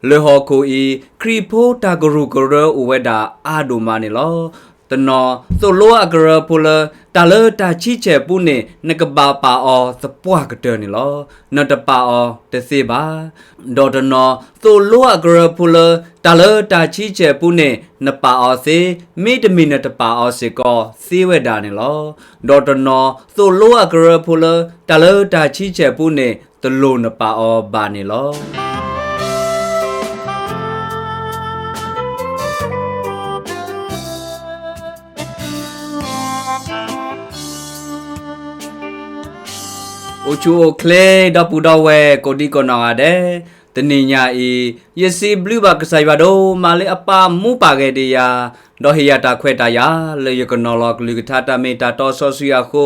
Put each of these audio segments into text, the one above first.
လၢဟီၣ်ခိၣ်အံၤ ခရံာ်ဖိတၢ်ကရူၢ်ကရၢအိၣ်ဝဲဒၣ်အါဒိၣ်မးန့ၣ်လီၤ. တနီၤသိၣ်လိအကရၢဖိလၢ တၢ်လၢတၢ်ဆံဆဲၣ်ပူန့ၣ် နကဘၣ်ပာ်အီၤသပှၢ်ကတၢၢ်န့ၣ်လီၤ. နတပာ်အီၤတသ့ဘၣ်. ဒီးတနီၤသိၣ်လိအကရၢဖိလၢ တၢ်လၢတၢ်ဆံဆဲၣ်ပူန့ၣ် နပာ်အီၤသ့, မ့တမ့ၢ်နတပာ်အီၤစ့ၢ်ကီးသ့ဝဲဒၣ်န့ၣ်လီၤ. ဒီးတနီၤသိၣ်လိအကရၢဖိလၢ တၢ်လၢတၢ်ဆံဆဲၣ်ပူန့ၣ် တလိၣ်နပာ်အီၤဘၣ်န့ၣ်လီၤ. အိၣ်ဆူၣ်အိၣ်ချ့ ဒီပုၢ်ဒီဝဲၢ်ကိးဒံကနီၢ်ဂၤဒဲး, တနံၤညါအံၤ ယစံးဘျုးဘၣ်ကစၢ်ယွၤဒိၣ်မးလၢအပာ်မူပာ်ဂဲၤဒံးယၤ, ဒီးဟ့ၣ်ယၤတၢ်ခွဲးတၢ်ယာ် လၢယကနီၤလီၤကလုၢ်ကထါတၢ်မ့ၢ်တၢ်တီစီဆှံအဃိ,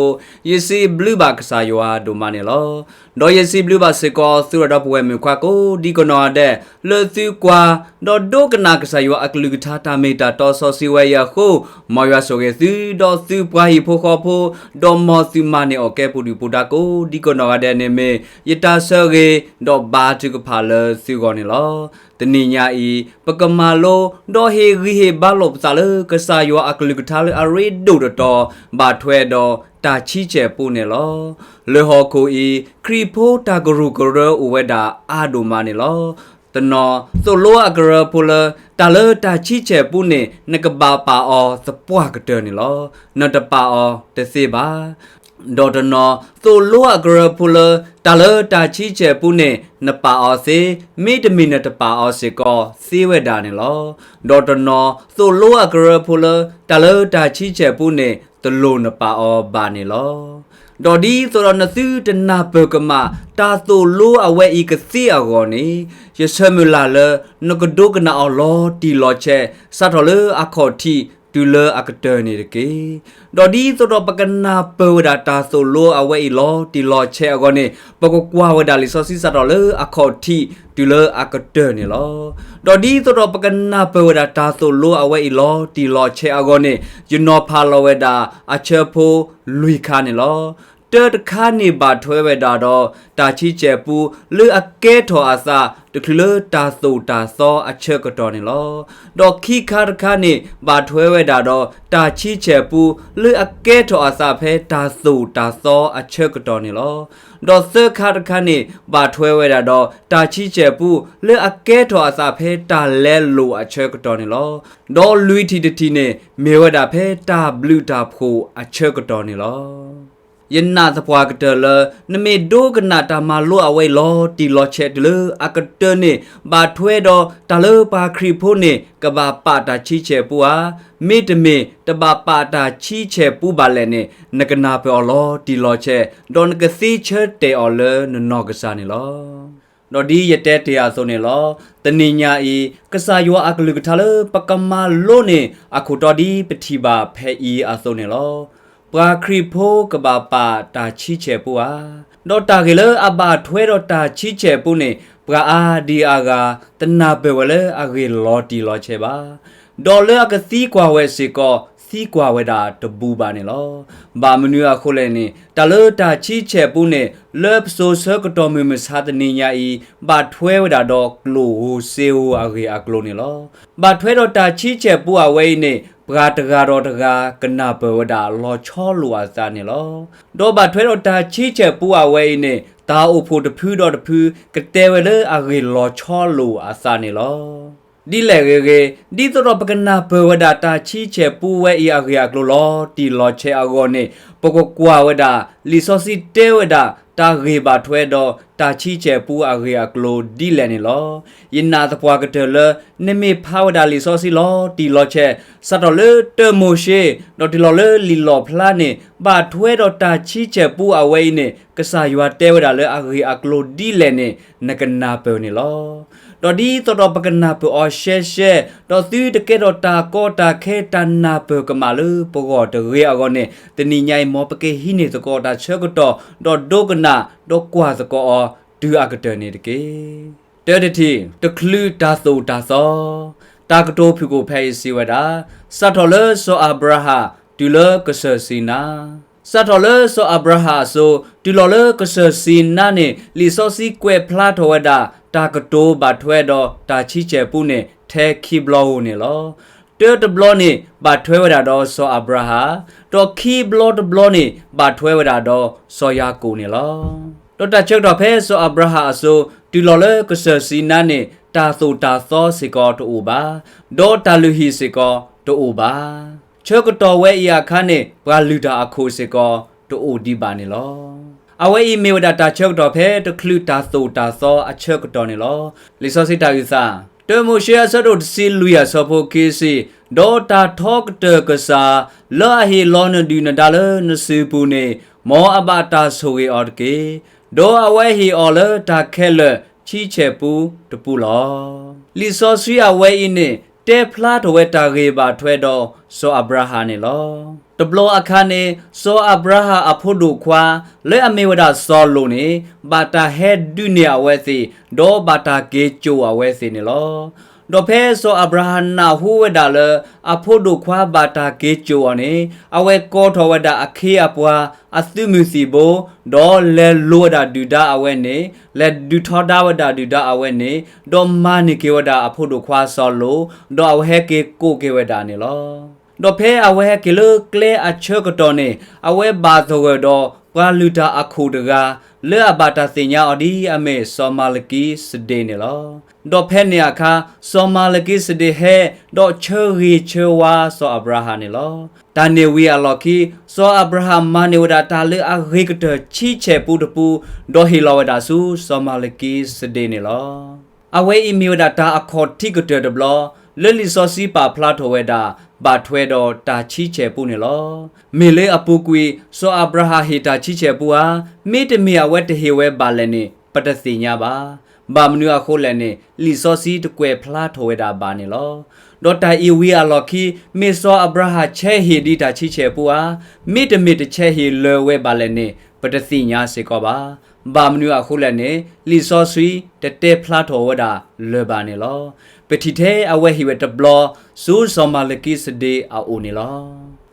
ယစံးဘျုးဘၣ်ကစၢ်ယွၤဒိၣ်မးန့ၣ်လီၤ. ဒီးယစံးဘျုးဘၣ်စ့ၢ်ကီး သုဒီပုၢ်ဝဲၢ်မုၣ်ခွါကိးဒံကနီၢ်ဂၤဒဲး လၢသုကွၢ် ဒီးဒိကနၣ်ကစၢ်ယွၤအကလုၢ်ကထါတၢ်မ့ၢ်တၢ်တီစီဆှံဝဲအံၤအဃိ, မ်ယွၤဆိၣ်ဂ့ၤသု ဒီးသုပှၤဟံၣ်ဖိဃီဖိ, ဒီးမ်သုမၤန့ၢ်အီၣ်ကဲပူၤဒုၣ်ပူၤဒါကိးဒံကနီၢ်ဂၤဒဲးန့ၣ်မ့ၢ် ယတၢ်ဆၢဂ့ၤ ဒီးဘါထုကဖၣ်လၢသုဂီၢ်န့ၣ်လီၤ. တနံၤညါအံၤ ပကမၤလိ ဒီးဟ့ၣ်ဂံၢ်ဟ့ၣ်ဘါလိာ်ပသးလၢ ကစၢ်ယွၤအကလုၢ်ကထါလၢအရ့ဒိၣ်တတီၤ ဘၣ်ထွဲဒီးတၢ်ဆံဆဲၣ်ပူန့ၣ်လီၤ. လၢဟီၣ်ခိၣ်အံၤ ခရံာ်ဖိတၢ်ကရူၢ်ကရၢအိၣ်ဝဲဒၣ်အါဒိၣ်မးန့ၣ်လီၤ. တနီၤသိၣ်လိအကရၢဖိလၢ တၢ်လၢတၢ်ဆံဆဲၣ်ပူန့ၣ် နကဘၣ်ပာ်အီၤသပှၢ်ကတၢၢ်န့ၣ်လီၤ. နတပာ်အီၤတသ့ဘၣ်. ဒီးတနီၤသိၣ်လိအကရၢဖိလၢ တၢ်လၢတၢ်ဆံဆဲၣ်ပူန့ၣ် နပာ်အီၤသ့, မ့တမ့ၢ်နတပာ်အီၤစ့ၢ်ကီးသ့ဝဲဒၣ်န့ၣ်လီၤ. ဒီးတနီၤသိၣ်လိအကရၢဖိလၢ တၢ်လၢတၢ်ဆံဆဲၣ်ပူန့ၣ် တလိၣ်နပာ်အီၤဘၣ်န့ၣ်လီၤ. ဒီးဒ်သိးဒီးနသုတနၢ်ပၢၢ်ကမၣ် တၢ်သိၣ်လိအဝဲအံၤကသ့အဂီၢ်န့ၣ်, ယဆၢမုၢ်လၢ်လၢ နကဒိကနၣ်အီၤလီၤတံၢ်လီၤဆဲး စးထီၣ်လၢအခီၣ်ထံးတုၤလၢအကတၢၢ်န့ၣ်တက့ၢ်. ဒီးဒ်သိးဒီးပကနၢ်ပၢၢ်ဝဲဒၣ်တၢ်သိၣ်လိအဝဲအံၤလီၤတံၢ်လီၤဆဲးအဂီၢ်န့ၣ်, ပကကွၢ်ဝဲဒၣ်လံာ်စီဆှံစးထီၣ်လၢအခီၣ်ထံးတုၤလၢအကတၢၢ်န့ၣ်လီၤ. ဒီးဒ်သိးဒီးပကနၢ်ပၢၢ်ဝဲဒၣ်တၢ်သိၣ်လိအဝဲအံၤလီၤတံၢ်လီၤဆဲးအဂီၢ်န့ၣ်, ယနီၤဖးလီၤဝဲဒၣ်အဆၢဖိလွံၢ်ခါန့ၣ်လီၤ. တၢတခါန့ၣ်ဘၣ်ထွဲဝဲဒၣ်ဒီး တၢ်ဆံဆဲၣ်ပူ လၢအကဲထီၣ်အသး တချုးလၢတၢ်သိၣ်တၢ်သီအဆၢကတီၢ်န့ၣ်လီၤ. ဒီးခံခါတခါန့ၣ် ဘၣ်ထွဲဝဲဒၣ်ဒီး တၢ်ဆံဆဲၣ်ပူ လၢအကဲထီၣ်အသးဖဲတၢ်သိၣ်တၢ်သီအဆၢကတီၢ်န့ၣ်လီၤ. ဒီးသၢခါတခါန့ၣ် ဘၣ်ထွဲဝဲဒၣ်ဒီး တၢ်ဆံဆဲၣ်ပူ လၢအကဲထီၣ်အသးဖဲတၢ်လဲလိာ်အဆၢကတီၢ်န့ၣ်လီၤ. ဒီးလွံၢ်ထံၣ်တထံၣ်န့ၣ် မ့ၢ်ဝဲဒၣ်ဖဲတၢ်ဘျုးတၢ်ဖှိၣ်အဆၢကတီၢ်န့ၣ်လီၤ. ယနာ်သပှၢ်ကတၢၢ်လၢ နမ့ၢ်ဒိကနၣ်တၢ်မၤလိအဝဲအံၤလီၤတံၢ်လီၤဆဲးတုၤလၢအကတၢၢ်န့ၣ်, ဘၣ်ထွဲဒီးတၢ်လၢပှၤခရံာ်ဖိန့ၣ် ကဘၣ်ပာ်တၢ်ဆံဆဲၣ်ပူဧါ, မ့တမ့ၢ်တဘၣ်ပာ်တၢ်ဆံဆဲၣ်ပူဘၣ်လဲၣ်န့ၣ် နကနၢ်ပၢၢ်အီၤလီၤတံၢ်လီၤဆဲး, ဒီးနကသ့ဆၢတဲာ်အီၤလၢနနီၢ်ကစၢ်န့ၣ်လီၤ. ဒီးဒ်ယတဲတ့ၢ်အသိးန့ၣ်လီၤ. တနံၤညါအံၤ ကစၢ်ယွၤအကလုၢ်ကထါလၢပကမၤလိန့ၣ် အခိၣ်တီဒ်ပထံၣ်ဘၣ်ဖဲအံၤအသိးန့ၣ်လီၤ. ပှၤခရံာ်ဖိကဘၣ်ပာ်တၢ်ဆံဆဲၣ်ပူဧါ. ဒီးတၢ်ဂ့ၢ်လၢအဘၣ်ထွဲဒီးတၢ်ဆံဆဲၣ်ပူန့ၣ် ပှၤအါဒံအါဂၤ တနၢ်ပၢၢ်ဝဲလၢအဂ့ၢ်လီၤတံၢ်လီၤဆဲးဘၣ်. ဒီးလၢအကသံကွၢ်ဝဲစ့ၢ်ကီး သံကွၢ်ဝဲဒၣ်တဘူးဘၣ်န့ၣ်လီၤ. ဘၣ်မနုၤအဃိလဲၣ်န့ၣ် တၢ်လၢတၢ်ဆံဆဲၣ်ပူန့ၣ် လၢပစိၤဆၢကတီၢ်မုၢ်မဆါတနံၤညါအံၤ ဘၣ်ထွဲဝဲဒၣ်ဒီးကျိၣ်ဧိၤစ့ဧိၤအဂ့ၢ်အကျိၤန့ၣ်လီၤ. ဘၣ်ထွဲဒီးတၢ်ဆံဆဲၣ်ပူအဝဲအံၤန့ၣ် ပှၤတဂၤဒီးတဂၤ ကနၢ်ပၢၢ်ဝဲဒၣ်လီၤဆီလိာ်အသးန့ၣ်လီၤ. ဒီးဘၣ်ထွဲဒီးတၢ်ဆံဆဲၣ်ပူအဝဲအံၤန့ၣ် တၢ်အိၣ်ဖှိၣ်တဖုဒီးတဖု ကတဲဝဲလၢအဂ့ၢ်လီၤဆီလိာ်အသးန့ၣ်လီၤ. ဒ်လဲၣ်ဂ့ၤဂ့ၤ, ဒ်သိးဒီးပကနၢ်ပၢၢ်ဝဲဒၣ်တၢ်ဆံဆဲၣ်ပူဝဲအံၤအဂ့ၢ်အကျိၤလီၤတံၢ်လီၤဆဲးအဂီၢ်န့ၣ်, ပကကွၢ်ဝဲဒၣ် လံာ်စီဆှံတဲဝဲဒၣ် တၢ်ဂ့ၢ်ဘၣ်ထွဲဒီးတၢ်ဆံဆဲၣ်ပူအဂ့ၢ်အကျိၤဒ်လဲၣ်န့ၣ်လီၤ. ယနာ်သပှၢ်ကတၢၢ်လၢ နမ့ၢ်ဖးဝဲဒၣ်လံာ်စီဆှံလီၤတံၢ်လီၤဆဲး စးထီၣ်လၢတၢမိၤၡ့ ဒီးတုၤလီၤလၢလံာ်လီၣ်ဖျါန့ၣ် ဘၣ်ထွဲဒီးတၢ်ဆံဆဲၣ်ပူအဝဲအံၤန့ၣ် ကစၢ်ယွၤတဲဝဲဒၣ်လၢအဂ့ၢ်အကျိၤဒ်လဲၣ်န့ၣ် နကနၢ်ပၢၢ်န့ၣ်လီၤ. ဒီးဒ်သိးဒီးပကနၢ်ပၢၢ်အီၤရှဲရှဲ, ဒီးသုတကဲထီၣ်တၢ်ကီတၢ်ခဲတၢ်နၢ်ပၢၢ်ကမၣ်လၢပဂီၢ်တဂ့ၤအဂီၢ်န့ၣ်, တနံၤညါအံၤ မ်ပကဟံးန့ၢ်သကိးတၢ်ဆၢကတီၢ် ဒီးဒိကနၣ် ဒီးကွၢ်သကိးအီၤ တုၤအကတၢၢ်န့ၣ်တက့ၢ်. တၢတထံၣ်, တချုးတၢ်သိၣ်တၢ်သီ. တၢ်ကတိၤဖုၣ်ကိာ်ဖဲအံၤစံးဝဲဒၣ်, စးထီၣ်လၢစီၤအၤဘြၤဟၣ် တုၤလၢကစၢၢ်စံနါ စးထီၣ်လၢစီၤအၤဘြၤဟၣ်အစိၤ တုၤလီၤလၢကစၢၢ်စံနါန့ၣ် လံာ်စီဆှံကွဲးဖျါထီၣ်ဝဲဒၣ် တၢ်ကတိၤဘၣ်ထွဲဒီးတၢ်ဆံဆဲၣ်ပူန့ၣ် ထဲခံဘျီဧိၤန့ၣ်လီၤ. တၢတဘျီန့ၣ် ဘၣ်ထွဲဝဲဒၣ်ဒီးစီၤအၤဘြၤဟၣ်, ဒီးခံဘျီတဘျီန့ၣ် ဘၣ်ထွဲဝဲဒၣ်ဒီးစီၤယၤကိာ်န့ၣ်လီၤ. ဒီးတၢ်ဆၢကတီၢ်ဖဲစီၤအၤဘြၤဟၣ်အစိၤ တုၤလီၤလၢကစၢၢ်စံနါန့ၣ် တၢ်သိၣ်တၢ်သီစ့ၢ်ကီးတအိၣ်ဘၣ်, ဒီးတၢ်လုၢ်ဟံၣ်စ့ၢ်ကီးတအိၣ်ဘၣ်. ဆၢကတီၢ်ဝဲအံၤအခါန့ၣ် ပှၤလုၢ်တၢ်အခိၣ်စ့ၢ်ကီးတအိၣ်ဒံးဘၣ်န့ၣ်လီၤ. အဝဲအံၤမ့ၢ်ဝဲဒၣ်တၢ်ဆၢကတီၢ်ဖဲတချုးတၢ်သိၣ်တၢ်သီအဆၢကတီၢ်န့ၣ်လီၤ. လံာ်စီဆှံတၢ်အုၣ်သး, တၢမိၤၡ့အဆၢဒိၣ်တဆံလွံၢ်အဆၢဖိခံဆံ, ဒီးတၢ်ထီကတၢၢ်ကစၢ် လၢအဟ့ၣ်လီၤနဒုၣ်နဒါလၢနစုပူၤန့ၣ် မ်အဘၣ်တၢ်ဆိၣ်ဂ့ၤအီၤတက့ၢ်. ဒီးအဝဲဟ့ၣ်အီၤလၢတၢ်ခဲလၢာ်ဆံဆဲၣ်ပူတပူလီၤ. လံာ်စီဆှံအဝဲအံၤန့ၣ် တဲဖျါထီၣ်ဝဲတၢ်ဂ့ၢ်ဘၣ်ထွဲဒီးစီၤအၤဘြၤဟၣ်န့ၣ်လီၤ. တဘျီအခါန့ၣ် စီၤအၤဘြၤဟၣ်အဖိဒိၣ်ခွါ လၢအမ့ၢ်ဝဲဒၣ်စီၤလိာ်န့ၣ် ဘၣ်တၢ်ဟဲဒုးန့ၢ်အဝဲသ့ၣ် ဒီးဘၣ်တၢ်က့ၤစိာ်အဝဲသ့ၣ်န့ၣ်လီၤ. ဒီးဖဲစီၤအၤဘြၤဟၣ်နၢ်ဟူဝဲဒၣ်လၢ အဖိဒိၣ်ခွါဘၣ်တၢ်က့ၤစိာ်အီၤန့ၣ် အဝဲကိးထီၣ်ဝဲဒၣ်အခ့အပှၤ အသုးမုၢ်သံၣ်ဘိ, ဒီးလဲၤလိၤဝဲဒၣ်ဒုၣ်ဒါအဝဲန့ၣ်, လဲၤဒုးထီဒါဝဲဒၣ်ဒုၣ်ဒါအဝဲန့ၣ်, ဒီးမၤန့ၢ်က့ၤဝဲဒၣ်အဖိဒိၣ်ခွါစီၤလိာ်, ဒီးအဝဲဟဲက့ၤကိးက့ၤဝဲဒၣ်န့ၣ်လီၤ. ဒီးဖဲအဝဲဟဲက့ၤလၢကျဲအဆၢကတီၢ်န့ၣ် အဝဲဘၣ်သဂၢၢ်ဒီးပှၤလုၢ်တၢ်အခိၣ်တဂၤ လၢအဘၣ်တၢ်သ့ၣ်ညါအီၤဒ်အမ့ၢ်စီၤမၤလကံစဒ့ၣ်န့ၣ်လီၤ. ဒီးဖဲန့ၣ်အခါ စီၤမၤလကံစဒ့ၣ်ဟဲ ဒီးဆၢဂ့ၤဆၢဝါစီၤအၤဘြၤဟၣ်န့ၣ်လီၤ. တၢ်န့ၣ်ဝံၤအလီၢ်ခံ စီၤအၤဘြၤဟၣ်မၤန့ၢ်ဝဲဒၣ်တၢ်လၢအဂ့ၤကတၢၢ်ဆံဆဲၣ်ပူတပူ, ဒီးဟ့ၣ်လီၤဝဲဒၣ်ဆူစီၤမၤလကံစဒ့ၣ်န့ၣ်လီၤ. အဝဲအံၤမ့ၢ်ဝဲဒၣ်တၢ်အခီၣ်ထံးကတၢၢ်တဘျီ လၢလံာ်စီဆှံပာ်ဖျါထီၣ်ဝဲဒၣ် ဘၣ်ထွဲဒီးတၢ်ဆံဆဲၣ်ပူန့ၣ်လီၤ. မ့ၢ်လၢအပူၤကွံာ် စီၤအၤဘြၤဟၣ်ဟ့ၣ်တၢ်ဆံဆဲၣ်ပူဧါ, မ့တမ့ၢ်အဝဲတဟ့ၣ်ဝဲဘၣ်လဲၣ်န့ၣ် ပတသ့ၣ်ညါဘၣ်. ဘၣ်မနုၤအဃိလဲၣ်န့ၣ် လံာ်စီဆှံတကွဲးဖျါထီၣ်ဝဲဒၣ်ဘၣ်န့ၣ်လီၤ. ဒီးတၢ်အံၤဝံၤအလီၢ်ခံ မ့ၢ်စီၤအၤဘြၤဟၣ်ဆဲးဟ့ၣ်ဒံးတၢ်ဆံဆဲၣ်ပူဧါ, မ့တမ့ၢ်တဆဲးဟ့ၣ်လၢၤဝဲဘၣ်လဲၣ်န့ၣ် ပတသ့ၣ်ညါစ့ၢ်ကီးဘၣ်. ဘၣ်မနုၤအဃိလဲၣ်န့ၣ် လံာ်စီဆှံတတဲဖျါထီၣ်ဝဲဒၣ်လၢၤဘၣ်န့ၣ်လီၤ. ပထံၣ်ထဲအဝဲဟ့ၣ်ဝဲတဘျီ ဆူစီၤမၤလကံစဒ့အအိၣ်န့ၣ်လီၤ.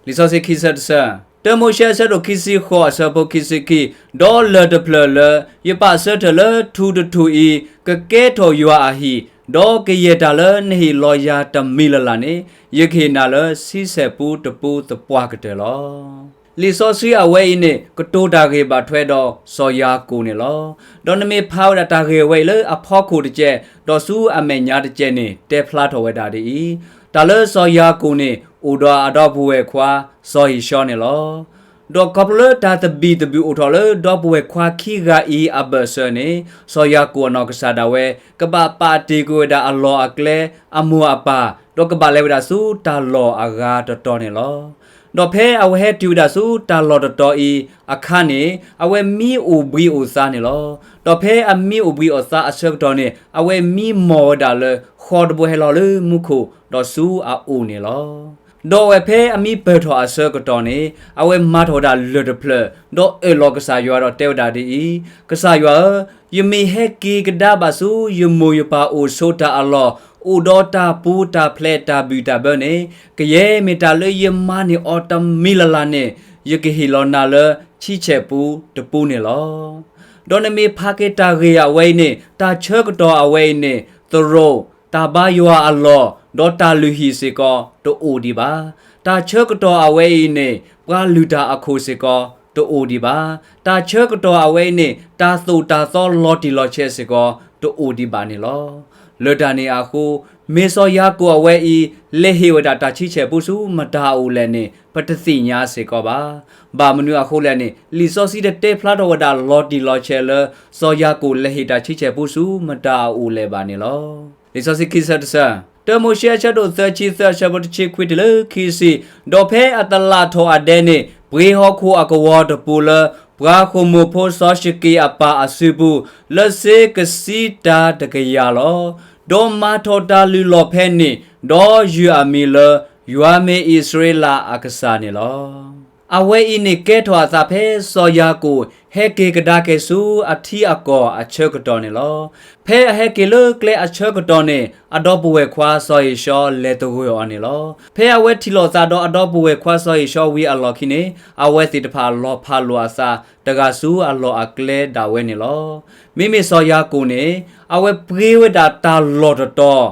လံာ်စီဆှံခံဆၢတဆၢ, တၢမိၤၡ့အဆၢဒိၣ်ခံဆံဃိးအဆၢဖိခံဆံခံ, ဒီးလၢၢ်တဖျၢၣ်လၢ ယပာ်ဆၢထၢၣ်လၢထူၣ်တထူၣ်အံၤ ကကဲထီၣ်ယွၤအဟံၣ်, ဒီးကယဲၢ်တၢ်လၢနဟ့ၣ်လီၤယၤတမံၤလၢ်လၢ်န့ၣ် ယကဟ့ၣ်နၤလၢဆံဆဲၣ်ပူတပူသပှၢ်ကတၢၢ်လီၤ. လံာ်စီဆှံအဝဲအံၤန့ၣ် ကတိၤတၢ်ဂ့ၢ်ဘၣ်ထွဲဒီးစီၤယၤကိာ်န့ၣ်လီၤ. ဒီးနမ့ၢ်ဖးဝဲဒၣ်တၢ်ဂ့ၢ်အဝဲအံၤလၢအဖီခိၣ်တကဲး ဒီးဆူအမဲာ်ညါတကဲးန့ၣ် တဲဖျါထီၣ်ဝဲဒၣ်ဒ်အံၤ, တၢ်လၢစီၤယၤကိာ်န့ၣ် အိၣ်ဒီးအဒီပုၢ်ဝဲၢ်ခွါ စီၤဧ့ၡီန့ၣ်လီၤ. ဒီးခီဖျိလၢတၢ်သဘံၣ်သဘုၣ်အိၣ်ထီၣ်လၢဒီပုၢ်ဝဲၢ်ခွါခံဂၤအံၤအဘၢၣ်စၢၤန့ၣ် စီၤယၤကိာ်အနီၢ်ကစၢ်ဒၣ်ဝဲ ကဘၣ်ပာ်တ့ၢ်ကွံာ်ဝဲဒၣ်အလီၢ်အကျဲ အမိၢ်အပၢ်, ဒီးကဘၣ်လဲၤဝဲဒၣ်ဆူတၢ်လီၢ်အဂၤတတီၤန့ၣ်လီၤ. ဒီးဖဲအဝဲဟဲတုၤဝဲဒၣ်ဆူတၢ်လီၢ်တတီၤအံၤအခါန့ၣ် အဝဲမံအိၣ်ဘှံးအိၣ်သါန့ၣ်လီၤ. ဒီးဖဲအမံအိၣ်ဘှံးအိၣ်သါအဆၢကတီၢ်န့ၣ် အဝဲမံမီၢ်ဝဲဒၣ်လၢဃီတဘိဟဲလီၤလၢမူခိၣ် ဒီးဆူအအိၣ်န့ၣ်လီၤ. ဒီးအဝဲဖဲအမံပၢၢ်ထီၣ်အဆၢကတီၢ်န့ၣ် အဝဲမၤထီၣ်ဝဲဒၣ်လၢၢ်တဖျၢၣ် ဒီးအၢၣ်လီၤကစၢ်ယွၤဒီးတဲဝဲဒၣ်ဒ်အံၤ, ကစၢ်ယွၤဧၢ, ယမ့ၢ်ဟဲက့ၤကဒါဘၣ်ဆူယမိၢ်ယပၢ်အိၣ်ဆိးတၢ်အလီၢ် အိၣ်ဒီးတၢ်ပူၤတၢ်ဖျဲးတၢ်ဘံၣ်တၢ်ဘၢန့ၣ် ကယဲၢ်မ့ၢ်တၢ်လၢယမၤန့ၢ်အီၤတမံၤလၢ်လၢ်န့ၣ် ယကဟ့ၣ်လီၤနၤလၢဆံဆဲၣ်ပူတပူန့ၣ်လီၤ. ဒီးနမ့ၢ်ဖးက့ၤတၢ်ဂ့ၢ်အဝဲအံၤန့ၣ် တၢ်ဆၢကတီၢ်အဝဲအံၤန့ၣ် သရိာ်, တၢ်ဘါယွၤအလီၢ်, ဒီးတၢ်လုၢ်ဟံၣ်စ့ၢ်ကီးတအိၣ်ဒံးဘၣ်. တၢ်ဆၢကတီၢ်အဝဲအံၤန့ၣ် ပှၤလုၢ်တၢ်အခိၣ်စ့ၢ်ကီးတအိၣ်ဒံးဘၣ်. တၢ်ဆၢကတီၢ်အဝဲအံၤန့ၣ် တၢ်သိၣ်တၢ်သီလီၤတံၢ်လီၤဆဲးစ့ၢ်ကီးတအိၣ်ဒံးဘၣ်န့ၣ်လီၤ. လၢတၢ်န့ၣ်အဃိ မ့ၢ်စီၤယၤကိာ်အဝဲအံၤ လဲၤဟ့ၣ်ဝဲဒၣ်တၢ်ဆံဆဲၣ်ပူဆူမတၤအအိၣ်လဲၣ်န့ၣ် ပတသ့ၣ်ညါစ့ၢ်ကီးဘၣ်. ဘၣ်မနုၤအဃိလဲၣ်န့ၣ် လံာ်စီဆှံတတဲဖျါထီၣ်ဝဲဒၣ်လီၤတံၢ်လီၤဆဲးလၢ စီၤယၤကိာ်လဲၤဟ့ၣ်တၢ်ဆံဆဲၣ်ပူဆူမတၤအအိၣ်လဲၣ်ဘၣ်န့ၣ်လီၤ. လံာ်စီဆှံခံဆၢတဆၢ, တၢမိၤၡ့အဆၢဒိၣ်သၢဆံသၢအဆၢဖိတဆံခွံတုၤလၢခံဆံ, ဒီးဖဲအတလးထီၣ်အဒဲန့ၣ် ပှ့ၤဟီၣ်ခိၣ်အကဝီၤတပူၤလၢ ပှၤဃိာ်မိၢ်ဖိစီၤၡက့ၣ်အပၢ်အစုပူၤ လၢစ့ကစံတၢတကယၤလီၤ. ဒီးမၤထီၣ်တၢ်လုၢ်လီၢ်ဖဲန့ၣ်, ဒီးယုၢ်အမံၤလၢ ယွၤမ့ၢ်အံၣ်စရ့လးအကစၢ်န့ၣ်လီၤ. အဝဲအံၤန့ၣ်ကဲထီၣ်အသးဖဲစီၤယၤကိာ်ဟဲက့ၤကဒါက့ၤဆူအထံအကီၢ်အဆၢကတီၢ်န့ၣ်လီၤ. ဖဲအဟဲက့ၤလၢကျဲအဆၢကတီၢ်န့ၣ် အဒီပုၢ်ဝဲၢ်ခွါစီၤဧ့ၡီလဲၤသဂၢၢ်အီၤန့ၣ်လီၤ. ဖဲအဝဲထံၣ်လိာ်သးဒီးအဒီပုၢ်ဝဲၢ်ခွါစီၤဧ့ၡီဝံၤအလီၢ်ခံန့ၣ် အဝဲသ့ၣ်တဖၣ်လီၤဖးလိာ်အသးတဂၤဆူအလီၢ်အကျဲဒၣ်ဝဲန့ၣ်လီၤ. မ့မ့ၢ်စီၤယၤကိာ်န့ၣ် အဝဲပှ့ၤဝဲဒၣ်တၢ်လီၢ်တတီၤ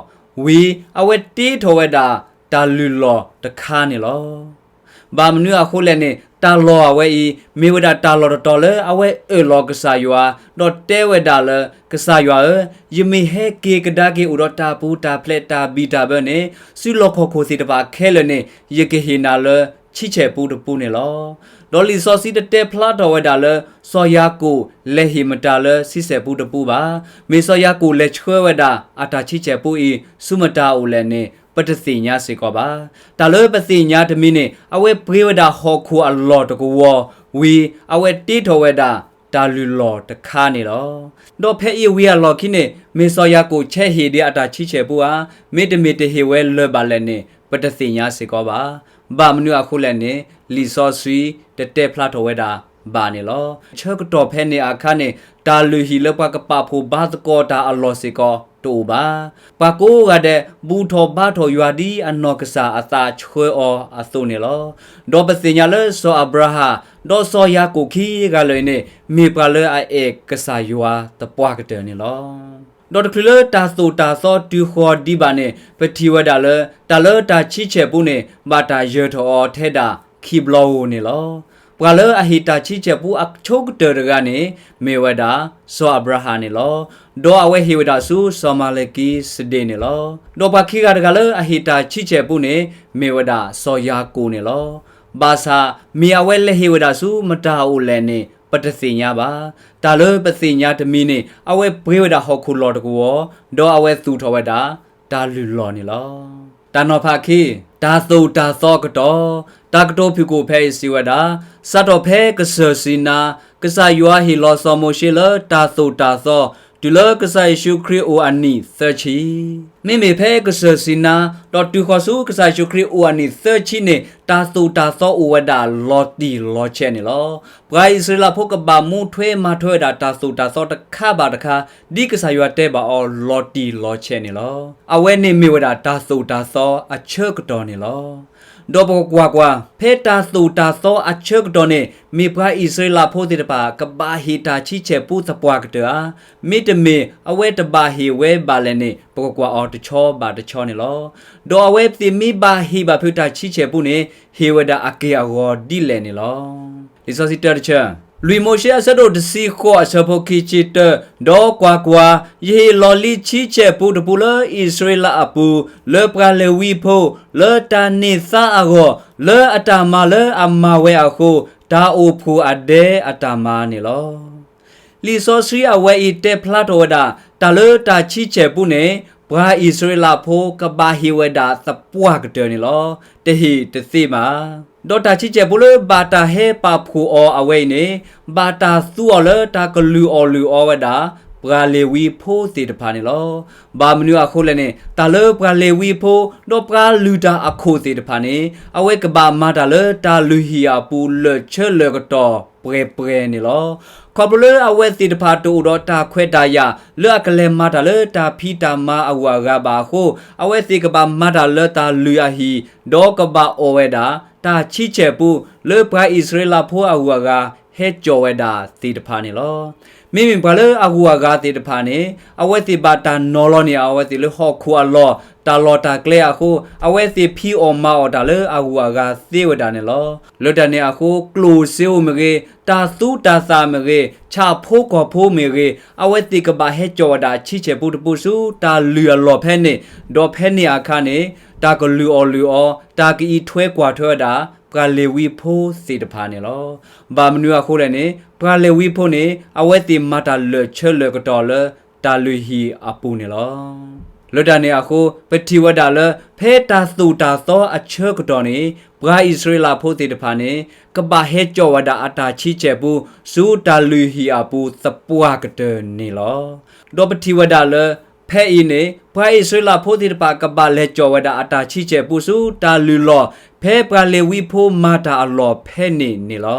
ဝံၤအဝဲတ့ထီၣ်ဝဲဒၣ်တၢ်လုၢ်လီၢ်တခါန့ၣ်လီၤ. ဘၣ်မနုၤအဃိလဲၣ်န့ၣ် တၢ်လီၢ်အဝဲအံၤ မ့ၢ်ဝဲဒၣ်တၢ်လီၢ်တတီၤလၢအဝဲအၢၣ်လီၤကစၢ်ယွၤ ဒီးတဲဝဲဒၣ်လၢ ကစၢ်ယွၤဧၢ, ယမ့ၢ်ဟဲက့ၤကဒါက့ၤအိၣ်ဒီးတၢ်ပူၤတၢ်ဖျဲးတၢ်ဘံၣ်တၢ်ဘၢန့ၣ် ဆူလီၢ်ခီၣ်ခိၣ်သ့ၣ်တဖၣ်ခဲလၢာ်န့ၣ် ယကဟ့ၣ်နၤလၢဆံဆဲၣ်ပူတပူန့ၣ်လီၤ. ဒီးလံာ်စီဆှံတတဲဖျါထီၣ်ဝဲဒၣ်လၢ စီၤယၤကိာ်လဲၤဟ့ၣ်မတၤလၢဆံဆဲၣ်ပူတပူဘၣ်. မ့ၢ်စီၤယၤကိာ်လဲၤဆှၢဝဲဒၣ်အတၢ်ဆံဆဲၣ်ပူအံၤ ဆူမတၤအိၣ်လဲၣ်န့ၣ် ပတသ့ၣ်ညါစ့ၢ်ကီးဘၣ်. တၢ်လၢပသ့ၣ်ညါတမံၤန့ၣ် အဝဲပှ့ၤဝဲဒၣ်ဟီၣ်ခိၣ်အလီၢ်တကဝီၤ ဝံၤအဝဲတ့ထီၣ်ဝဲဒၣ်တၢ်လုၢ်လီၢ်တခါန့ၣ်လီၤ. ဒီးဖဲအံၤဝံၤအလီၢ်ခံန့ၣ် မ့ၢ်စီၤယၤကိာ်ဆဲးဟ့ၣ်ဒံးအတၢ်ဆံဆဲၣ်ပူဧါ, မ့တမ့ၢ်တဟ့ၣ်ဝဲလၢၤဘၣ်လဲၣ်န့ၣ် ပတသ့ၣ်ညါစ့ၢ်ကီးဘၣ်. ဘၣ်မနုၤအဃိလဲၣ်န့ၣ် လံာ်စီဆှံတတဲဖျါထီၣ်ဝဲဒၣ်ဘၣ်န့ၣ်လီၤ. ဆၢကတီၢ်ဖဲန့ၣ်အခါန့ၣ် တၢ်လုၢ်ဟံၣ်လၢပှၤကပာ်ဖှိၣ်ဘါသကိးတၢ်အလီၢ်စ့ၢ်ကီးတအိၣ်ဘၣ်. ပှၤကိးဂၤဒဲး ဘူၣ်ထီၣ်ဘါထီၣ်ယွၤဒ်အနီၢ်ကစၢ်အသးဆှၢအီၤအသိးန့ၣ်လီၤ. ဒီးပသ့ၣ်ညါလၢစီၤအၤဘြၤဟၣ် ဒီးစီၤယၤကိာ်ခံဂၤလၢာ်အံၤန့ၣ် မ့ၢ်ပှၤလၢအအဲၣ်ကစၢ်ယွၤသပှၢ်ကတၢၢ်န့ၣ်လီၤ. ဒီးတချုးလၢတၢ်သိၣ်တၢ်သီတုၤဃီၤဒံးဘၣ်န့ၣ် ပထံၣ်ဝဲဒၣ်လၢ တၢ်လၢတၢ်ဆံဆဲၣ်ပူန့ၣ် ဘၣ်တၢ်ယၢၤထီၣ်အီၤထဲဒၣ်ခံဘျီဧိၤန့ၣ်လီၤ. ပှၤလၢအဟ့ၣ်တၢ်ဆံဆဲၣ်ပူအဆိကတၢၢ်တဂၤန့ၣ် မ့ၢ်ဝဲဒၣ်စီၤအၤဘြၤဟၣ်န့ၣ်လီၤ. ဒီးအဝဲဟ့ၣ်ဝဲဒၣ်ဆူစီၤမၤလကံစဒ့ၣ်န့ၣ်လီၤ. ဒီးပှၤခံဂၤတဂၤလၢအဟ့ၣ်တၢ်ဆံဆဲၣ်ပူန့ၣ် မ့ၢ်ဝဲဒၣ်စီၤယၤကိာ်န့ၣ်လီၤ. ဘၣ်ဆၣ်မ့ၢ်အဝဲလဲၤဟ့ၣ်ဝဲဒၣ်ဆူမတၤအိၣ်လဲၣ်န့ၣ် ပတသ့ၣ်ညါဘၣ်. တၢ်လၢပသ့ၣ်ညါတမံၤန့ၣ် အဝဲပှ့ၤဝဲဒၣ်ဟီၣ်ခိၣ်လီၢ်တကဝီၤ ဒီးအဝဲသူၣ်ထီၣ်ဝဲဒၣ်တၢ်လုၢ်လီၢ်န့ၣ်လီၤ. တၢ်နီၤဖးခံ, တၢ်သိၣ်တၢ်သီအကတီၢ်, တၢ်ကတိၤဖုၣ်ကိာ်ဖဲအံၤစံးဝဲဒၣ်, စးထီၣ်ဖဲကစၢၢ်စံနါ, ကစၢ်ယွၤဟ့ၣ်လီၤစီၤမိၤၡ့လၢတၢ်သိၣ်တၢ်သီ, တုၤလၢကစၢ်ယ့ၣ်ၡူးခရံာ်အိၣ်အနံၣ်သၢဆံ. မ့မ့ၢ်ဖဲကစၢၢ်စံနါ, ဒီးတုၤဃီၤဆူကစၢ်ယ့ၣ်ၡူးခရံာ်အိၣ်အနံၣ်သၢဆံန့ၣ် တၢ်သိၣ်တၢ်သီအိၣ်ဝဲဒၣ်လီၤတံၢ်လီၤဆဲးန့ၣ်လီၤ. ပှၤအံၣ်စရ့လးဖိကဘၣ်မူထွဲမၤထွဲဝဲဒၣ်တၢ်သိၣ်တၢ်သီတခါဘၣ်တခါ ဒ်ကစၢ်ယွၤတဲဘၣ်အီၤလီၤတံၢ်လီၤဆဲးန့ၣ်လီၤ. အဝဲန့ၣ်မ့ၢ်ဝဲဒၣ်တၢ်သိၣ်တၢ်သီအဆၢကတီၢ်န့ၣ်လီၤ. ဒီးပကကွၢ်ကွၢ်, ဖဲတၢ်သိၣ်တၢ်သီအဆၢကတီၢ်န့ၣ် မ့ၢ်ပှၤအံၣ်စရ့လးဖိသ့ၣ်တဖၣ် ကဘၣ်ဟ့ၣ်တၢ်ဆံဆဲၣ်ပူသပှၢ်ကတၢၢ်ဧါ, မ့တမ့ၢ်အဝဲတဘၣ်ဟ့ၣ်ဝဲဘၣ်လဲၣ်န့ၣ် ပကကွၢ်အီၤတဆီဘၣ်တဆီန့ၣ်လီၤ. ဒီးအဝဲသ့ၣ်မ့ၢ်ဘၣ်ဟ့ၣ်ဘၣ်ဖုးတၢ်ဆံဆဲၣ်ပူန့ၣ် ဟ့ၣ်ဝဲဒၣ်အက့ၢ်အဂီၤဒ်လဲၣ်န့ၣ်လီၤ. လံာ်စီဆှံတၢတဆၢ, လွံၢ်မိၤၡ့အဆၢဒိၣ်တဆံဃိးအဆၢဖိခံဆံတၢ, ဒီးကွၢ်ကွၢ်, ယဟ့ၣ်လီၤလံဆံဆဲၣ်ပူတပူလၢအံၣ်စရ့လးအပူၤ, လၢပှၤလ့ၤဝံဖိ, လၢတၢ်န့ၢ်သါအဂီၢ်, လၢအတၢ်မၤလၢအမၤဝဲအဃိ, တၢ်အိၣ်ဖှိၣ်အဒဲအတၢ်မၤန့ၣ်လီၤ. လံာ်စီဆှံအဝဲအံၤတဲဖျါထီၣ်ဝဲဒၣ် တၢ်လၢတၢ်ဆံဆဲၣ်ပူန့ၣ် ပှၤအံၣ်စရ့လးဖိကဘၣ်ဟ့ၣ်ဝဲဒၣ်သပှၢ်ကတၢၢ်န့ၣ်လီၤ. တဟ့ၣ်တသ့ဘၣ်. ဒီးတၢ်ဆံဆဲၣ်ပူလၢဘၣ်တၢ်ဟဲပာ်ဖှိၣ်အီၤအဝဲအံၤန့ၣ် ဘၣ်တၢ်သူအီၤလၢတၢ်ကလုၢ်အီၣ်လုၢ်အီဝဲဒၣ် ပှၤလ့ၤဝံဖိသ့ၣ်တဖၣ်န့ၣ်လီၤ. ဘၣ်မနုၤအဃိလဲၣ်န့ၣ် တၢ်လၢပှၤလ့ၤဝံဖိ ဒီးပှၤလုၢ်တၢ်အခိၣ်သ့ၣ်တဖၣ်န့ၣ် အဝဲကဘၣ်မၤတၢ်လၢတၢ်လုၢ်ဟံၣ်အပူၤလၢာ်ဆၢလၢာ်ကတီၢ်ပှဲၤပှဲၤန့ၣ်လီၤ. ခီဖျိလၢအဝဲသ့ၣ်တဖၣ်တအိၣ်ဒီးတၢ်ခွဲးတၢ်ယာ် လၢအကလဲၤမၤတၢ်လၢတၢ်ဖံးတၢ်မၤအဂုၤအဂၤဘၣ်အဃိ အဝဲသ့ၣ်ကဘၣ်မၤတၢ်လၢတၢ်လုၢ်အဟံၣ် ဒီးကဘၣ်အီၣ်ဝဲဒၣ် တၢ်ဆံဆဲၣ်ပူ လၢပှၤအံၣ်စရ့လးဖိအဂုၤအဂၤ ဟဲကၠီၣ်ဝဲဒၣ်သ့ၣ်တဖၣ်န့ၣ်လီၤ. မ့မ့ၢ်ပှၤလၢအဂုၤအဂၤသ့ၣ်တဖၣ်န့ၣ် အဝဲသ့ၣ်ဘၣ်တၢ်နီၤလီၤန့ၢ်အဝဲသ့ၣ်လၢဟီၣ်ခိၣ်အလီၢ် တၢ်လီၢ်တၢ်ကျဲအဃိ အဝဲသ့ၣ်ဖံးအီၣ်မၤအီၣ်တၢ်လၢအဂုၤအဂၤသ့ဝဲဒၣ်န့ၣ်လီၤ. လၢတၢ်န့ၣ်အဃိ ကျိၣ်စ့ဧိၤမ့ၢ်ဂ့ၤ, တၢ်သူတၢ်သၣ်မ့ၢ်ဂ့ၤ, ဆၣ်ဖိကီၢ်ဖိမ့ၢ်ဂ့ၤ, အဝဲသ့ၣ်ကဘၣ်ဟဲကၠီၣ်ဝဲဒၣ်ဆံဆဲၣ်ပူတပူဆူတၢ်လုၢ်အလီၢ်ဖဲန့ၣ်, ဒီးဖဲန့ၣ်အခါန့ၣ် တၢ်ကလုၢ်အီၣ်လုၢ်အီ တၢ်ကအံးထွဲကွၢ်ထွဲဝဲဒၣ် ပှၤလ့ၤဝံဖိသ့ၣ်တဖၣ်န့ၣ်လီၤ. ဘၣ်မနုၤအဃိလဲၣ်န့ၣ် ပှၤလ့ၤဝံဖိန့ၣ် အဝဲသ့ၣ်မၤတၢ်လၢာ်ဆၢလၢာ်ကတီၢ်လၢတၢ်လုၢ်ဟံၣ်အပူၤန့ၣ်လီၤ. လၢတၢ်န့ၣ်အဃိ ပထံၣ်ဝဲဒၣ်လၢ ဖဲတၢ်သိၣ်တၢ်သီအဆၢကတီၢ်န့ၣ် ပှၤအံၣ်စရ့လးဖိသ့ၣ်တဖၣ်န့ၣ် ကဘၣ်ဟဲကၠီၣ်ဝဲဒၣ်အတၢ်ဆံဆဲၣ်ပူ ဆူတၢ်လုၢ်ဟံၣ်အပူၤသပှၢ်ကတၢၢ်န့ၣ်လီၤ. ဒီးပထံၣ်ဝဲဒၣ်လၢ ဖဲ ဖဲအံၤန့ၣ် ပှၤအံၣ်စရ့လးဖိသ့ၣ်တဖၣ် ကဘၣ်လဲၤကၠီၣ်ဝဲဒၣ်အတၢ်ဆံဆဲၣ်ပူဆူတၢ်လုၢ်လီၢ် ဖဲပှၤလ့ၤဝံဖိမၤတၢ်အလီၢ်ဖဲန့ၣ်န့ၣ်လီၤ.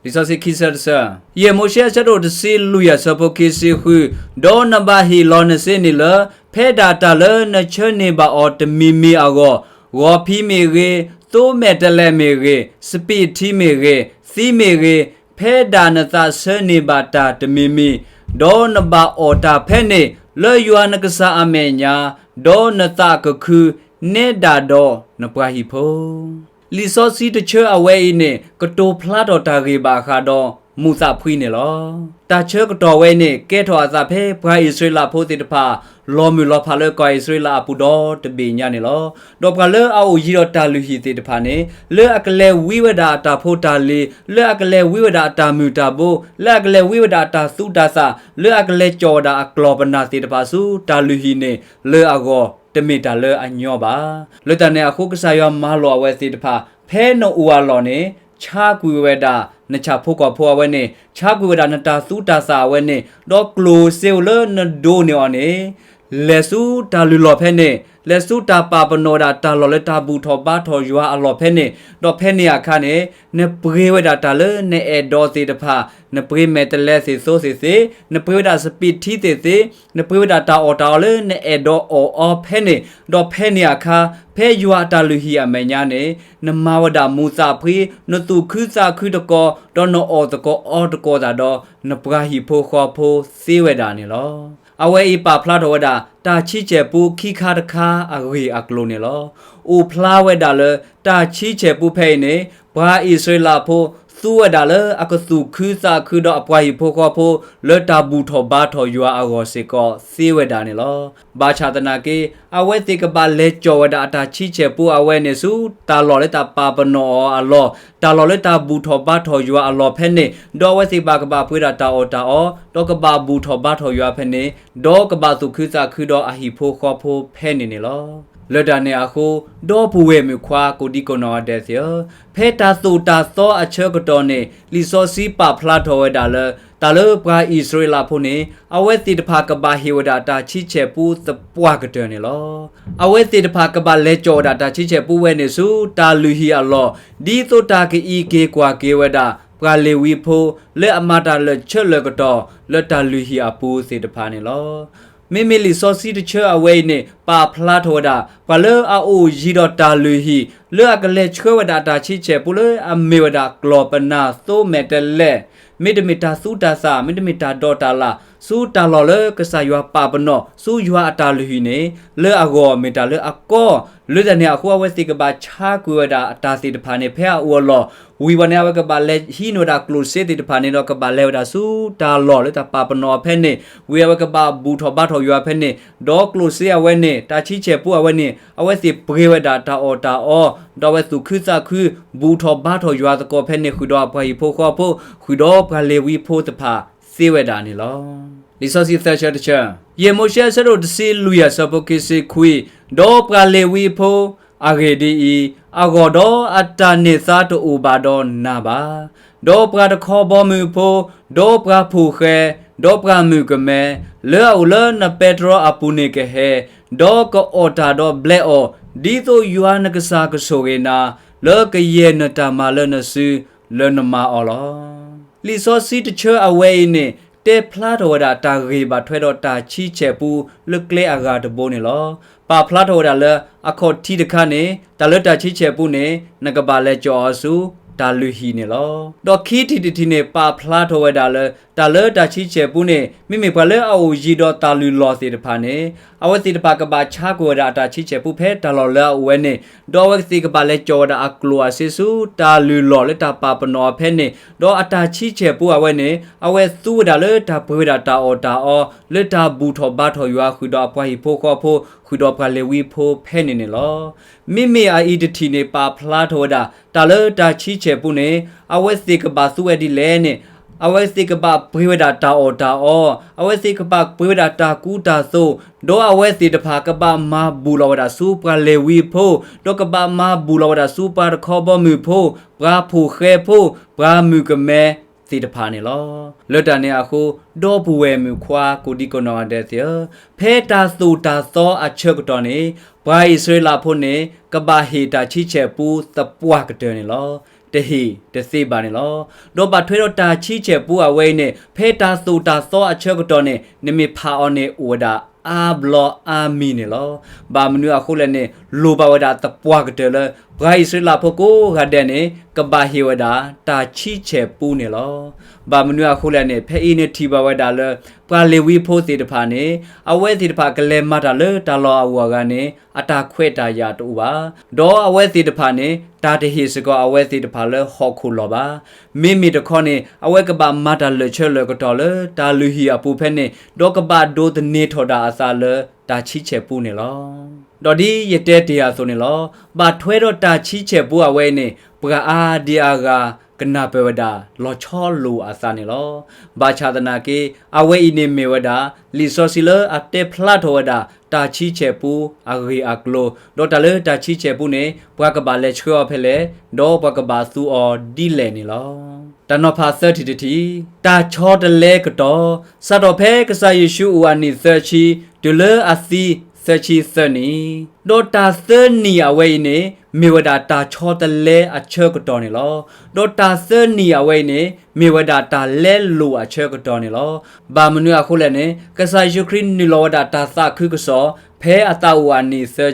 လံာ်စီဆှံခံဆၢတဆၢ, ယဲၢ်မိၤၡ့အဆၢဒိၣ်တဆံလွံၢ်အဆၢဖိခံဆံဃု, ဒီးနဘၣ်ဟ့ၣ်လီၤနစ့န့ၣ်လၢ ဖဲဒၣ်တၢ်လၢနဆၢန့ၢ်ဘၣ်အီၤတမံၤမံၤအဂီၢ်, ဂီၤဖံးမ့ၢ်ဂ့ၤ, သိမဲာ်တဲးလဲးမ့ၢ်ဂ့ၤ, စပံးထံမ့ၢ်ဂ့ၤ, သံမ့ၢ်ဂ့ၤ, ဖဲဒၣ်နသးဆၢန့ၢ်ဘၣ်တၢ်တမံၤမံၤ, ဒီးနဘၣ်အီၣ်တၢ်ဖဲန့ၣ်, လၢယွၤနကစၢ်အမဲာ်ညါ, ဒီးနသးကခု, နဲဒၣ်ဒီးနပှၤဟံၣ်ဖိ လံာ်စီဆှံတဆၢအဝဲအံၤန့ၣ် ကတိၤဖျါထီၣ်တၢ်ဂ့ၢ်ဘၣ်ဃးဒီးမူးသးဖှံန့ၣ်လီၤ. တၢ်ဆၢကတီၢ်ဝဲအံၤန့ၣ် ကဲထီၣ်အသးဖဲပှၤအံၣ်စရ့လးဖိသ့ၣ်တဖၣ် လီၤမုၢ်လီၤဖးလၢကီၢ်အံၣ်စရ့လးအပူၤဒီတဘ့ၣ်ညါန့ၣ်လီၤ. ဒီးပှၤလၢအအိၣ်ယံၤဒီးတၢ်လုၢ်ဟံၣ်သ့ၣ်တဖၣ်န့ၣ် လၢအကလဲၤဝံဝဲဒၣ်အတၢ်ဖိတၢ်လံၤ, လၢအကလဲၤဝံဝဲဒၣ်အတၢ်မုၢ်တၢ်ဘိ, လၢအကလဲၤဝံဝဲဒၣ်အတၢ်သူတၢ်သၣ်, လၢအကလဲၤကၠီၣ်ဝဲဒၣ်အကျီၢ်ပနၢ်သ့ၣ်တဖၣ်ဆူတၢ်လုၢ်ဟံၣ်န့ၣ် လၢအဂီၢ် တမ့ၢ်တၢ်လၢအညီဘၣ်. လၢတၢ်န့ၣ်အဃိ ကစၢ်ယွၤမၤလိာ်အဝဲသ့ၣ်တဖၣ် ဖဲနအိၣ်အလီၢ်န့ၣ် ဆါကွံာ်ဝဲဒၣ် နဆၣ်ဖိကီၢ်ဖိအဝဲန့ၣ်, ဆါကွံာ်ဝဲဒၣ်နတၢ်သူတၢ်သၣ်အဝဲန့ၣ်, ဒီးကျိၣ်စ့ဧိၤလၢနဒိးန့ၢ်အီၤန့ၣ် လဲၤဆူတၢ်လုၢ်လီၢ်ဖဲန့ၣ်, လဲၤဆူတၢ်ပာ်ပနီၣ်ဝဲဒၣ်တၢ်လီၢ်လၢတၢ်ဘူၣ်ထီၣ်ဘါထီၣ်ယွၤအလီၢ်ဖဲန့ၣ်, ဒီးဖဲန့ၣ်အခါန့ၣ် နပှ့ၤဝဲဒၣ်တၢ်လၢနအဲၣ်ဒိးသ့ၣ်တဖၣ်, နပှ့ၤမဲာ်တဲးလဲးသ့ၣ်သိသ့ၣ်သ့, နပှ့ၤဝဲဒၣ်စပံးထံသ့ၣ်သ့ၣ်, နပှ့ၤဝဲဒၣ်တၢ်အီၣ်တၢ်အီလၢနအဲၣ်ဒိးအီၣ်အီၤဖဲန့ၣ်, ဒီးဖဲန့ၣ်အခါ ဖဲယွၤအတၢ်လုၢ်ဟံၣ်အမဲာ်ညါန့ၣ် နမၤဝဲဒၣ်မူးသးဖှံ, နသူၣ်ခုသးခုတကီၢ်, ဒီးနအီၣ်သကိးအီသကိးသတးဒီး နပှၤဟံၣ်ဖိဃီဖိသ့ဝဲဒၣ်န့ၣ်လီၤ. အဝဲအံၤပာ်ဖျါထီၣ်ဝဲဒၣ် တၢ်ဆံဆဲၣ်ပူခံခါတခါအဂ့ၢ်အကျိၤန့ၣ်လီၤ. အိၣ်ဖျါဝဲဒၣ်လၢ တၢ်ဆံဆဲၣ်ပူဖဲအံၤန့ၣ် ပှၤအံၣ်စရ့လးဖိ သူဝဲဒၣ်လၢအကသူၣ်ခုသးခုဒီးအပှၤဟံၣ်ဖိဃီဖိ လၢတၢ်ဘူၣ်ထီၣ်ဘါထီၣ်ယွၤအဂီၢ်စ့ၢ်ကီးသ့ဝဲဒၣ်န့ၣ်လီၤ. ဘၣ်ဆၣ်သနာ်က့ အဝဲသ့ၣ်ကဘၣ်လဲၤကၠီၣ်ဝဲဒၣ်အတၢ်ဆံဆဲၣ်ပူအဝဲန့ၣ်ဆူ တၢ်လီၢ်လၢတၢ်ပာ်ပနီၣ်အီၤအလီၢ်, တၢ်လီၢ်လၢတၢ်ဘူၣ်ထီၣ်ဘါထီၣ်ယွၤအလီၢ်ဖဲန့ၣ်, ဒီးအဝဲသ့ၣ်ဘၣ်ကဘၣ်ပှ့ၤဒၣ်တၢ်အီၣ်တၢ်အီ, ဒီးကဘၣ်ဘူၣ်ထီၣ်ဘါထီၣ်ယွၤဖဲန့ၣ်, ဒီးကဘၣ်သူၣ်ခုသးခုဒီးအဟံၣ်ဖိဃီဖိဖဲန့ၣ်န့ၣ်လီၤ. လၢတၢ်န့ၣ်အဃိ ဒီပုၢ်ဝဲၢ်မုၣ်ခွါကိးဒံကိးနီၢ်ဂၤဒဲးသ့ၣ်ဧၢ, ဖဲတၢ်သိၣ်တၢ်သီအဆၢကတီၢ်န့ၣ် လံာ်စီဆှံပာ်ဖျါထီၣ်ဝဲဒၣ်လၢ တၢ်လၢပှၤအံၣ်စရ့လးဖိန့ၣ် အဝဲသ့ၣ်တဖၣ်ကဘၣ်ဟ့ၣ်ဝဲဒၣ်တၢ်ဆံဆဲၣ်ပူသပှၢ်ကတၢၢ်န့ၣ်လီၤ. အဝဲသ့ၣ်တဖၣ်ကဘၣ်လဲၤကၠီၣ်ဝဲဒၣ်တၢ်ဆံဆဲၣ်ပူဝဲန့ၣ်ဆူ တၢ်လုၢ်ဟံၣ်အလီၢ်, ဒ်သိးတၢ်ကအံးက့ၤကွၢ်က့ၤဝဲဒၣ် ပှၤလ့ၤဝံဖိ လၢအမၤတၢ်လၢာ်ဆၢလၢာ်ကတီၢ် လၢတၢ်လုၢ်ဟံၣ်အပူၤသ့ၣ်တဖၣ်န့ၣ်လီၤ. မ့မ့ၢ်လံာ်စီဆှံတဆၢအဝဲအံၤန့ၣ် ပာ်ဖျါထီၣ်ဝဲဒၣ် ပှၤလၢအအိၣ်ယံၤဒီးတၢ်လုၢ်ဟံၣ် လၢအကလဲၤဆှၢဝဲဒၣ်တၢ်ဆံဆဲၣ်ပူလၢအမ့ၢ်ဝဲဒၣ်ကျီၢ်ပနၢ်သိမဲာ်တဲးလဲး, မ့တမ့ၢ်တၢ်သူတၢ်သၣ်, မ့တမ့ၢ်တၢ်ဒိးတၢ်လၣ်, ဆူတၢ်လီၢ်လၢကစၢ်ယွၤပာ်ပနီၣ် ဆူယွၤအတၢ်လုၢ်ဟံၣ်န့ၣ် လၢအဂီၢ်မ့ၢ်တၢ်လၢအကီ, လၢတၢ်န့ၣ်အဃိ အဝဲသ့ၣ်ကဘၣ်ဆါကွံာ်ဝဲဒၣ်အတၢ်သ့ၣ်တဖၣ်န့ၣ် ဖဲအအိၣ်အလီၢ်, ဝံၤဘၣ်န့ၣ် အဝဲကဘၣ်လဲၤဟံးန့ၢ်ဝဲဒၣ်ကျိၣ်စ့သ့ၣ်တဖၣ်န့ၣ်ဒီး ကဘၣ်လဲၤဝဲဒၣ်ဆူတၢ်လီၢ်လၢတၢ်ပာ်ပနီၣ်အီၤဖဲန့ၣ်, ဝံၤအဝဲကဘၣ်ဘူၣ်ထီၣ်ဘါထီၣ်ယွၤဖဲန့ၣ်, ဒီးကျိၣ်စ့အဝဲန့ၣ် တၢ်ဆံဆဲၣ်ပူအဝဲန့ၣ် အဝဲသ့ၣ်ပှ့ၤဝဲဒၣ်တၢ်အီၣ်တၢ်အီ, ဒီးအဝဲသူၣ်ခုသးခု ဘူၣ်ထီၣ်ဘါထီၣ်ယွၤသကိးဖဲန့ၣ် ဃုာ်ဒီးအပှၤဟံၣ်ဖိဃီဖိ, ဃုာ်ဒီးပှၤလ့ၤဝံဖိသ့ၣ်တဖၣ်သ့ဝဲဒၣ်န့ၣ်လီၤ. လံာ်စီဆှံသၢဆၢတဆၢ, ယဲၢ်မိၤၡ့အဆၢဒိၣ်တဆံလွံၢ်အဆၢဖိခံဆံခွံ, ဒီးပှၤလ့ၤဝံဖိ အဂ့ၢ်ဒ်အံၤ, အဂီၢ်ဒီးအတၢ်န့ၢ်သါတအိၣ်ဘၣ်ဒီးနၤဘၣ်. ဒီးပှၤတခီဘီမုၢ်ဖိ, ဒီးပှၤဖိၣ်ဃဲ, ဒီးပှၤမုၣ်ကမဲ, လၢအအိၣ်လၢနပဲတြီအပူၤန့ၣ်ကဟဲ, ဒီးကအီၣ်တၢ်ဒီးဘျဲးအီၤ, ဒ်သိးယွၤနကစၢ်ကဆိၣ်ဂ့ၤနၤ, လၢကယဲၢ်နတၢ်မၤလၢနစု လၢနမၤအီၤလီၤ. လံာ်စီဆှံတဆၢအဝဲအံၤန့ၣ် တဲဖျါထီၣ်ဝဲဒၣ်တၢ်ဂ့ၢ်ဘၣ်ထွဲဒီးတၢ်ဆံဆဲၣ်ပူ လၢကျဲအဂၤတဘိန့ၣ်လီၤ. ပာ်ဖျါထီၣ်ဝဲဒၣ်လၢ အခီၣ်ထံးတခါန့ၣ် တၢ်လၢတၢ်ဆံဆဲၣ်ပူန့ၣ် နကဘၣ်လဲၤကၠီၣ်အီၤဆူ တၢ်လုၢ်ဟံၣ်န့ၣ်လီၤ. ဒီးခံထံၣ်တထံၣ်န့ၣ် ပာ်ဖျါထီၣ်ဝဲဒၣ်လၢ တၢ်လၢတၢ်ဆံဆဲၣ်ပူန့ၣ် မ့မ့ၢ်ပှၤလၢအအိၣ်ယံၤဒီးတၢ်လုၢ်လီၢ်သ့ၣ်တဖၣ်န့ၣ် အဝဲသ့ၣ်တဖၣ်ကဘၣ်ဆါကွံာ်ဝဲဒၣ်အတၢ်ဆံဆဲၣ်ပူဖဲတၢ်လီၢ်လၢအအိၣ်ဝဲန့ၣ်, ဒီးအဝဲသ့ၣ်ကဘၣ်လဲၤကၠီၣ်ဝဲဒၣ်အကျိၣ်အစ့ဆူ တၢ်လုၢ်လီၢ်လၢတၢ်ပာ်ပနီၣ်အီၤဖဲန့ၣ်, ဒီးအတၢ်ဆံဆဲၣ်ပူအဝဲန့ၣ် အဝဲသူဝဲဒၣ်လၢတၢ်ပှ့ၤဝဲဒၣ်တၢ်အီၣ်တၢ်အီ လၢတၢ်ဘူၣ်ထီၣ်ဘါထီၣ်ယွၤဃုာ်ဒီးအပှၤဟံၣ်ဖိဃီဖိ ဃုာ်ဒီးပှၤလ့ၤဝံဖိဖဲန့ၣ်န့ၣ်လီၤ. မ့မ့ၢ်အအံၤတထံၣ်န့ၣ် ပာ်ဖျါထီၣ်ဝဲဒၣ် တၢ်လၢတၢ်ဆံဆဲၣ်ပူန့ၣ် အဝဲသ့ၣ်ကဘၣ်သူဝဲဒ်လဲၣ်န့ၣ်, အဝဲသ့ၣ်ကဘၣ်ပှ့ၤဝဲဒၣ်တၢ်အီၣ်တၢ်အီ, အဝဲသ့ၣ်ကဘၣ်ပှ့ၤဝဲဒၣ်တၢ်ကူတၢ်သိး, ဒီးအဝဲသ့ၣ်တဖၣ်ကဘၣ်မၤဘူၣ်လီၤဝဲဒၣ်ဆူပှၤလ့ၤဝံဖိ, ဒီးကဘၣ်မၤဘူၣ်လီၤဝဲဒၣ်ဆူပှၤတခီဘီမုၢ်ဖိ, ပှၤဖိၣ်ဃဲဖိ, ပှၤမုၣ်ကမဲ, သ့ၣ်တဖၣ်န့ၣ်လီၤ. လၢတၢ်န့ၣ်အဃိ, ဒီပုၢ်ဝဲၢ်မုၣ်ခွါကိးဒံကိးနီၢ်ဂၤဒဲးသ့ၣ်ဧၢ, ဖဲတၢ်သိၣ်တၢ်သီအဆၢကတီၢ်န့ၣ်, ပှၤအံၣ်စရ့လးဖိန့ၣ် ကဘၣ်ဟ့ၣ်တၢ်ဆံဆဲၣ်ပူသပှၢ်ကတၢၢ်န့ၣ်လီၤ. တဟ့ၣ်တသ့ဘၣ်န့ၣ်လီၤ. ဒီးဘၣ်ထွဲဒီးတၢ်ဆံဆဲၣ်ပူအဝဲအံၤန့ၣ်, ဖဲတၢ်သိၣ်တၢ်သီအဆၢကတီၢ်န့ၣ် နမ့ၢ်ဖးအီၤန့ၣ် အိၣ်ဝဲဒၣ်အါဘျီအါမံၤန့ၣ်လီၤ. ဘၣ်မနုၤအဃိလဲၣ်န့ၣ်, လိၣ်ဘၣ်ဝဲဒၣ်သပှၢ်ကတၢၢ်လၢ ပှၤအံၣ်စရ့လးဖိကိးဂၤဒဲးန့ၣ် ကဘၣ်ဟ့ၣ်ဝဲဒၣ်တၢ်ဆံဆဲၣ်ပူန့ၣ်လီၤ. ဘၣ်မနုၤအဃိလဲၣ်န့ၣ်, ဖဲအံၤန့ၣ်ထံၣ်ဘၣ်ဝဲဒၣ်လၢ ပှၤလ့ၤဝံဖိသ့ၣ်တဖၣ်န့ၣ်, အဝဲသ့ၣ်တဖၣ်ကလဲၤမၤတၢ်လၢတၢ်လီၢ်အဂုၤအဂၤန့ၣ် အတၢ်ခွဲးတၢ်ယာ်တအိၣ်ဘၣ်. ဒီးအဝဲသ့ၣ်တဖၣ်န့ၣ် တၢ်တဟ့ၣ်စ့ၢ်ကီးအဝဲသ့ၣ်တဖၣ်လၢဟီၣ်ခိၣ်လီၢ်ဘၣ်. မ့မ့ၢ်တခီန့ၣ် အဝဲကဘၣ်မၤတၢ်လၢာ်ဆၢလၢာ်ကတီၢ်လၢတၢ်လုၢ်ဟံၣ်အပူၤဖဲန့ၣ်, ဒီးကဘၣ်ဒိးသန့ၤထီၣ်ဒၣ်အသးလၢတၢ်ဆံဆဲၣ်ပူန့ၣ်လီၤ. ဒီးဒ်ယတဲတ့ၢ်အသိးန့ၣ်လီၤ. ဘၣ်ထွဲဒီးတၢ်ဆံဆဲၣ်ပူအဝဲအံၤန့ၣ်, ပှၤအါဒံအါဂၤ ကနၢ်ပၢၢ်ဝဲဒၣ် လီၤဆီလိာ်အသးန့ၣ်လီၤ. ဘၣ်ဆၣ်သနာ်က့ အဝဲအံၤန့ၣ်မ့ၢ်ဝဲဒၣ် လံာ်စီဆှံလၢအတဲဖျါထီၣ်ဝဲဒၣ် တၢ်ဆံဆဲၣ်ပူအဂ့ၢ်အကျိၤ, ဒီးတၢ်လၢတၢ်ဆံဆဲၣ်ပူန့ၣ် ပှၤကဘၣ်လဲၤဆှၢအီၤဖဲလဲၣ်, ဒီးပှၤကဘၣ်သူအီၤဒ်လဲၣ်န့ၣ်လီၤ. တၢ်နီၤဖးသၢထံၣ်တထံၣ်, တၢ်ဆီတလဲကတီၢ်, စးထီၣ်ဖဲကစၢ်ယ့ၣ်ၡူးအိၣ်အနံၣ်သၢဆံ, တုၤလၢအသံသၢဆံသၢနံၣ်, ဒီးတၢ်သၢနံၣ်အဝဲအံၤန့ၣ် မ့ၢ်ဝဲဒၣ်တၢ်ဆီတလဲအဆၢကတီၢ်န့ၣ်လီၤ. ဒီးတၢ်သၢနံၣ်အဝဲအံၤန့ၣ် မ့ၢ်ဝဲဒၣ်တၢ်လဲလိာ်အဆၢကတီၢ်န့ၣ်လီၤ. ဘၣ်မနုၤအဃိလဲၣ်န့ၣ်, ကစၢ်ယ့ၣ်ၡူးခရံာ်နုာ်လီၤဝဲဒၣ်တၢ်သးခုကစီၣ် ဖဲအသးအိၣ်အနံၣ်သၢဆံ,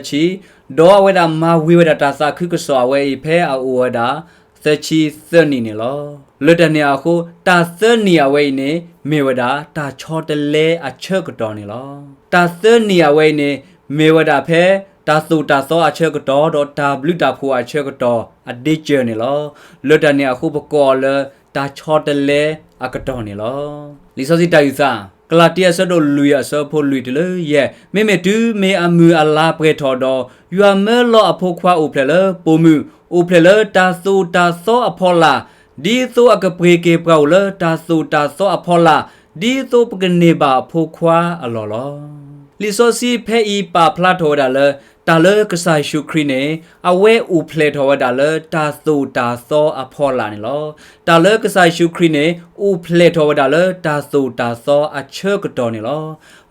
ဒီးအဝဲဒၣ်မၤဝံၤဝဲဒၣ်တၢ်သးခုကစီၣ်အဝဲအံၤ ဖဲအအိၣ်ဝဲဒၣ် သၢဆံသၢနံၣ်န့ၣ်လီၤ. လၢတၢ်န့ၣ်အဃိ, တၢ်သၢနံၣ်အဝဲအံၤန့ၣ် မ့ၢ်ဝဲဒၣ်တၢ်ဆီတလဲအဆၢကတီၢ်န့ၣ်လီၤ. တၢ်သၢနံၣ်အဝဲအံၤန့ၣ် မ့ၢ်ဝဲဒၣ်ဖဲ တၢ်သိၣ်တၢ်သီအဆၢကတီၢ် ဒီးတၢ်ဘျုးတၢ်ဖှိၣ်အဆၢကတီၢ်အဒ့စၢၤန့ၣ်လီၤ. လၢတၢ်န့ၣ်အဃိ ပကိးအီၤလၢ တၢ်ဆီတလဲအကတီၢ်န့ၣ်လီၤ. လံာ်စီဆှံတၢ်အုၣ်သး, ကလၤတံ အဆၢဒိၣ်လွံၢ် အဆၢဖိလွံၢ်တုၤလၢယဲၢ်, မ့မ့ၢ်တုၤမ့ၢ်အမုၢ်အလါပှဲၤထီၣ်ဒီး, ယွၤမၢလီၤအဖိခွါအိၣ်ဖျဲၣ်လၢပိာ်မုၣ်, အိၣ်ဖျဲၣ်လၢတၢ်သိၣ်တၢ်သီအဖီလာ်, ဒ်သိးအကပှ့ၤက့ၤပှၤအိၣ်လၢတၢ်သိၣ်တၢ်သီအဖီလာ်, ဒ်သိးပကန့ၢ်ဘၣ်အဖိခွါအလီၢ်လီၤ. လံာ်စီဆှံဖဲအံၤပာ်ဖျါထီၣ်ဝဲဒၣ်လၢ တၢ်လၢကစၢ်ယ့ၣ်ၡူးခရံာ်န့ၣ် အဝဲအိၣ်ဖျဲၣ်ထီၣ်ဝဲဒၣ်လၢတၢ်သိၣ်တၢ်သီအဖီလာ်န့ၣ်လီၤ. တၢ်လၢကစၢ်ယ့ၣ်ၡူးခရံာ်န့ၣ် အိၣ်ဖျဲၣ်ထီၣ်ဝဲဒၣ်လၢတၢ်သိၣ်တၢ်သီအဆၢကတီၢ်န့ၣ်လီၤ.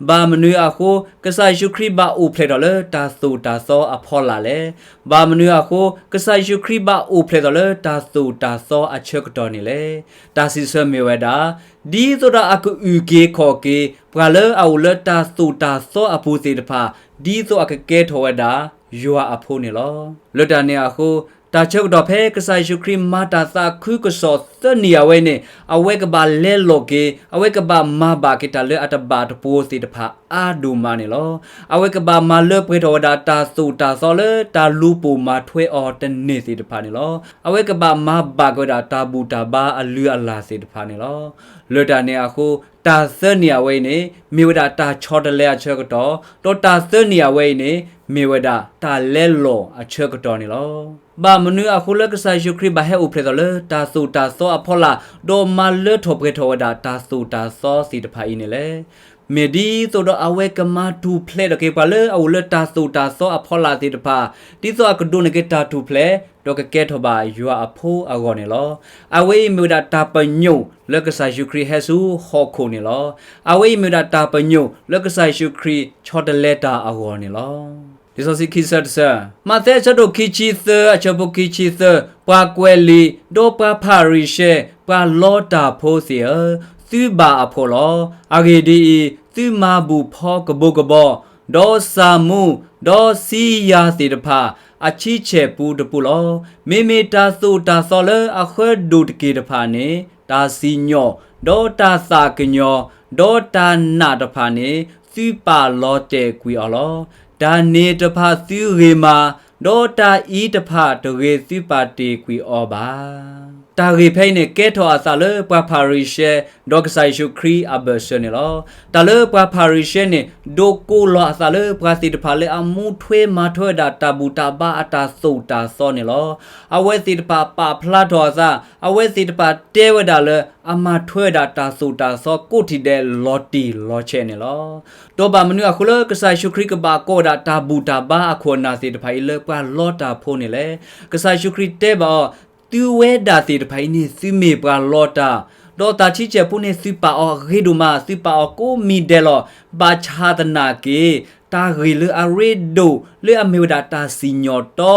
ဘၣ်မနုၤအဃိ ကစၢ်ယ့ၣ်ၡူးခရံာ်ဘၣ်အိၣ်ဖျဲၣ်ထီၣ်လၢတၢ်သိၣ်တၢ်သီအဖီလာ်လဲၣ်. ဘၣ်မနုၤအဃိ ကစၢ်ယ့ၣ်ၡူးခရံာ်ဘၣ်အိၣ်ဖျဲၣ်ထီၣ်လၢတၢ်သိၣ်တၢ်သီအဆၢကတီၢ်န့ၣ်လဲၣ်. တၢ်စံးဆၢမ့ၢ်ဝဲဒၣ် ဒ်သိးဒီးအကအုၣ်က့ၤခီၣ်က့ၤ ပှၤလၢအအိၣ်လၢတၢ်သိၣ်တၢ်သီအပူၤသ့ၣ်တဖၣ် ဒ်သိးအကကဲထီၣ်ဝဲဒၣ် ယွၤအဖိန့ၣ်လီၤ. လၢတၢ်န့ၣ်အဃိ တၢ်ဆၢကတီၢ်ဖဲကစၢ်ယ့ၣ်ၡူးခရံာ်မၤတၢ်သးခုကစီၣ်သၢနံၣ်အဝဲန့ၣ် အဝဲကဘၣ်လဲလိာ်က့ၤ အဝဲကဘၣ်မၤဘၣ်က့ၤတၢ်လၢအတဘၣ်တပှိၤသ့ၣ်တဖၣ်အါဒိၣ်မးန့ၣ်လီၤ. အဝဲကဘၣ်မၤလၢပှဲၤထီၣ်ဝဲဒၣ်တၢ်သိၣ်တၢ်သီလၢတၢ်လူၤပိာ်မၤထွဲအီၤတန့ၢ်သ့ၣ်တဖၣ်န့ၣ်လီၤ. အဝဲကဘၣ်မၤဘၣ်က့ၤဝဲဒၣ်တၢ်ဘူၣ်တၢ်ဘါအလုၢ်အလၢ်သ့ၣ်တဖၣ်န့ၣ်လီၤ. လၢတၢ်န့ၣ်အဃိ တၢ်သၢနံၣ်အဝဲအံၤန့ၣ် မ့ၢ်ဝဲဒၣ်တၢ်ဆီတလဲအဆၢကတီၢ်, ဒီးတၢ်သၢနံၣ်အဝဲအံၤန့ၣ် မ့ၢ်ဝဲဒၣ်တၢ်လဲလိာ်အဆၢကတီၢ်န့ၣ်လီၤ. ဘၣ်မနုၤအဃိလၢကစၢ်ယ့ၣ်ၡူးခရံာ်ဘၣ်ဟဲအိၣ်ဖျဲၣ်ထီၣ်လၢတၢ်သိၣ်တၢ်သီအဖီလာ်, ဒီးမၤလၢထီၣ်ပှဲၤထီၣ်ဝဲဒၣ်တၢ်သိၣ်တၢ်သီသ့ၣ်တဖၣ်အံၤန့ၣ်လဲၣ်. မ့ၢ်ဒ်သိးဒီးအဝဲကမၤထူၣ်ဖျဲးထီၣ်က့ၤပှၤလၢအအိၣ်လၢတၢ်သိၣ်တၢ်သီအဖီလာ်သ့ၣ်တဖၣ်, ဒ်သိးအကဒိးန့ၢ်က့ၤတၢ်ထူၣ်ဖျဲး, ဒီးကကဲထီၣ်ဘၣ်ယွၤအဖိအဂီၢ်န့ၣ်လီၤ. အဝဲအံၤမ့ၢ်ဝဲဒၣ်တၢ်ပညိၣ်လၢကစၢ်ယ့ၣ်ၡူးခရံာ်ဟဲဆူဟီၣ်ခိၣ်န့ၣ်လီၤ. အဝဲအံၤမ့ၢ်ဝဲဒၣ်တၢ်ပညိၣ်လၢကစၢ်ယ့ၣ်ၡူးခရံာ်ဆီတလဲတၢ်အဂီၢ်န့ၣ်လီၤ. လံာ်စီဆှံခံဆၢတဆၢ, မးသဲအဆၢဒိၣ်ခံဆံသၢ အဆၢဖိခံဆံသၢ, ပှၤကွဲးလံာ်, ဒီးပှၤဖၤရံၤၡဲ, ပှၤလီတၢ်ဖိသ့ၣ်ဧၢ, သုဘၣ်အဖှီၣ်လီၤ. အဂ့ၢ်ဒ်အံၤ, သုမၤဘူၣ်ဖီကဘိကဘီ, ဒီးစၢ်မူ, ဒီးစံယၤသ့ၣ်တဖၣ် အဆံဆဲၣ်ပူတပူလီၤ. မ့မ့ၢ်တၢ်သိၣ်တၢ်သီလၢအဃၢဒိၣ်တက့ၢ်တဖၣ်န့ၣ်, တၢ်စံၣ်ညီၣ်, ဒီးတၢ်သးကညီၤ, ဒီးတၢ်နာ်တဖၣ်န့ၣ် သုပာ်လီၤတဲာ်ကွံာ်အီၤလီၤ. တၢ်န့ၣ်တဖၣ်သုဂ့ၤမး, ဒီးတၢ်အံၤတဖၣ်တဂ့ၤသုပာ်တ့ၢ်ကွံာ်အီၤဘၣ်. တၢ်ဂ့ၢ်ဖဲအံၤန့ၣ် ကဲထီၣ်အသးလၢပှၤဖၤရံၤၡဲ ဒီးကစၢ်ယ့ၣ်ၡူးခရံာ်အဘၢၣ်စၢၤန့ၣ်လီၤ. တၢ်လၢပှၤဖၤရံၤၡဲန့ၣ် ဒိးကိးလီၤအသးလၢပှၤသ့ၣ်တဖၣ်လၢအမူထွဲမၤထွဲဝဲဒၣ်တၢ်ဘူၣ်တၢ်ဘါအတၢ်သိၣ်တၢ်သီန့ၣ်လီၤ. အဝဲသ့ၣ်တဖၣ်ပာ်ဖျါထီၣ်အသး, အဝဲသ့ၣ်တဖၣ်တဲဝဲဒၣ်လၢ အမၤထွဲဝဲဒၣ်တၢ်သိၣ်တၢ်သီကိးထံၣ်ဒဲးလီၤတံၢ်လီၤဆဲးန့ၣ်လီၤ. ဒီးဘၣ်မနုၤအဃိလၢကစၢ်ယ့ၣ်ၡူးခရံာ်ကဘၣ်ကိးဝဲဒၣ်တၢ်ဘူၣ်တၢ်ဘါအခိၣ်အနၢ်သ့ၣ်တဖၣ်အံၤလၢပှၤလီတၢ်ဖိန့ၣ်လဲၣ်. ကစၢ်ယ့ၣ်ၡူးခရံာ်တဲဘၣ်အီၤ, သုဝဲဒၣ်သ့ၣ်တဖၣ်အံၤန့ၣ် သုမ့ၢ်ပှၤလီတၢ်, ဒီးတၢ်ဆံဆဲၣ်ပူန့ၣ် သုပာ်အီၤအဂ့ၤဒိၣ်မး, သုပာ်အီၤကိးမံၤဒဲးလီၤ. ဘၣ်ဆၣ်သနာ်က့ တၢ်ဂ့ၢ်လၢအရ့ဒိၣ် လၢအမ့ၢ်ဝဲဒၣ်တၢ်စံၣ်ညီၣ်တီ,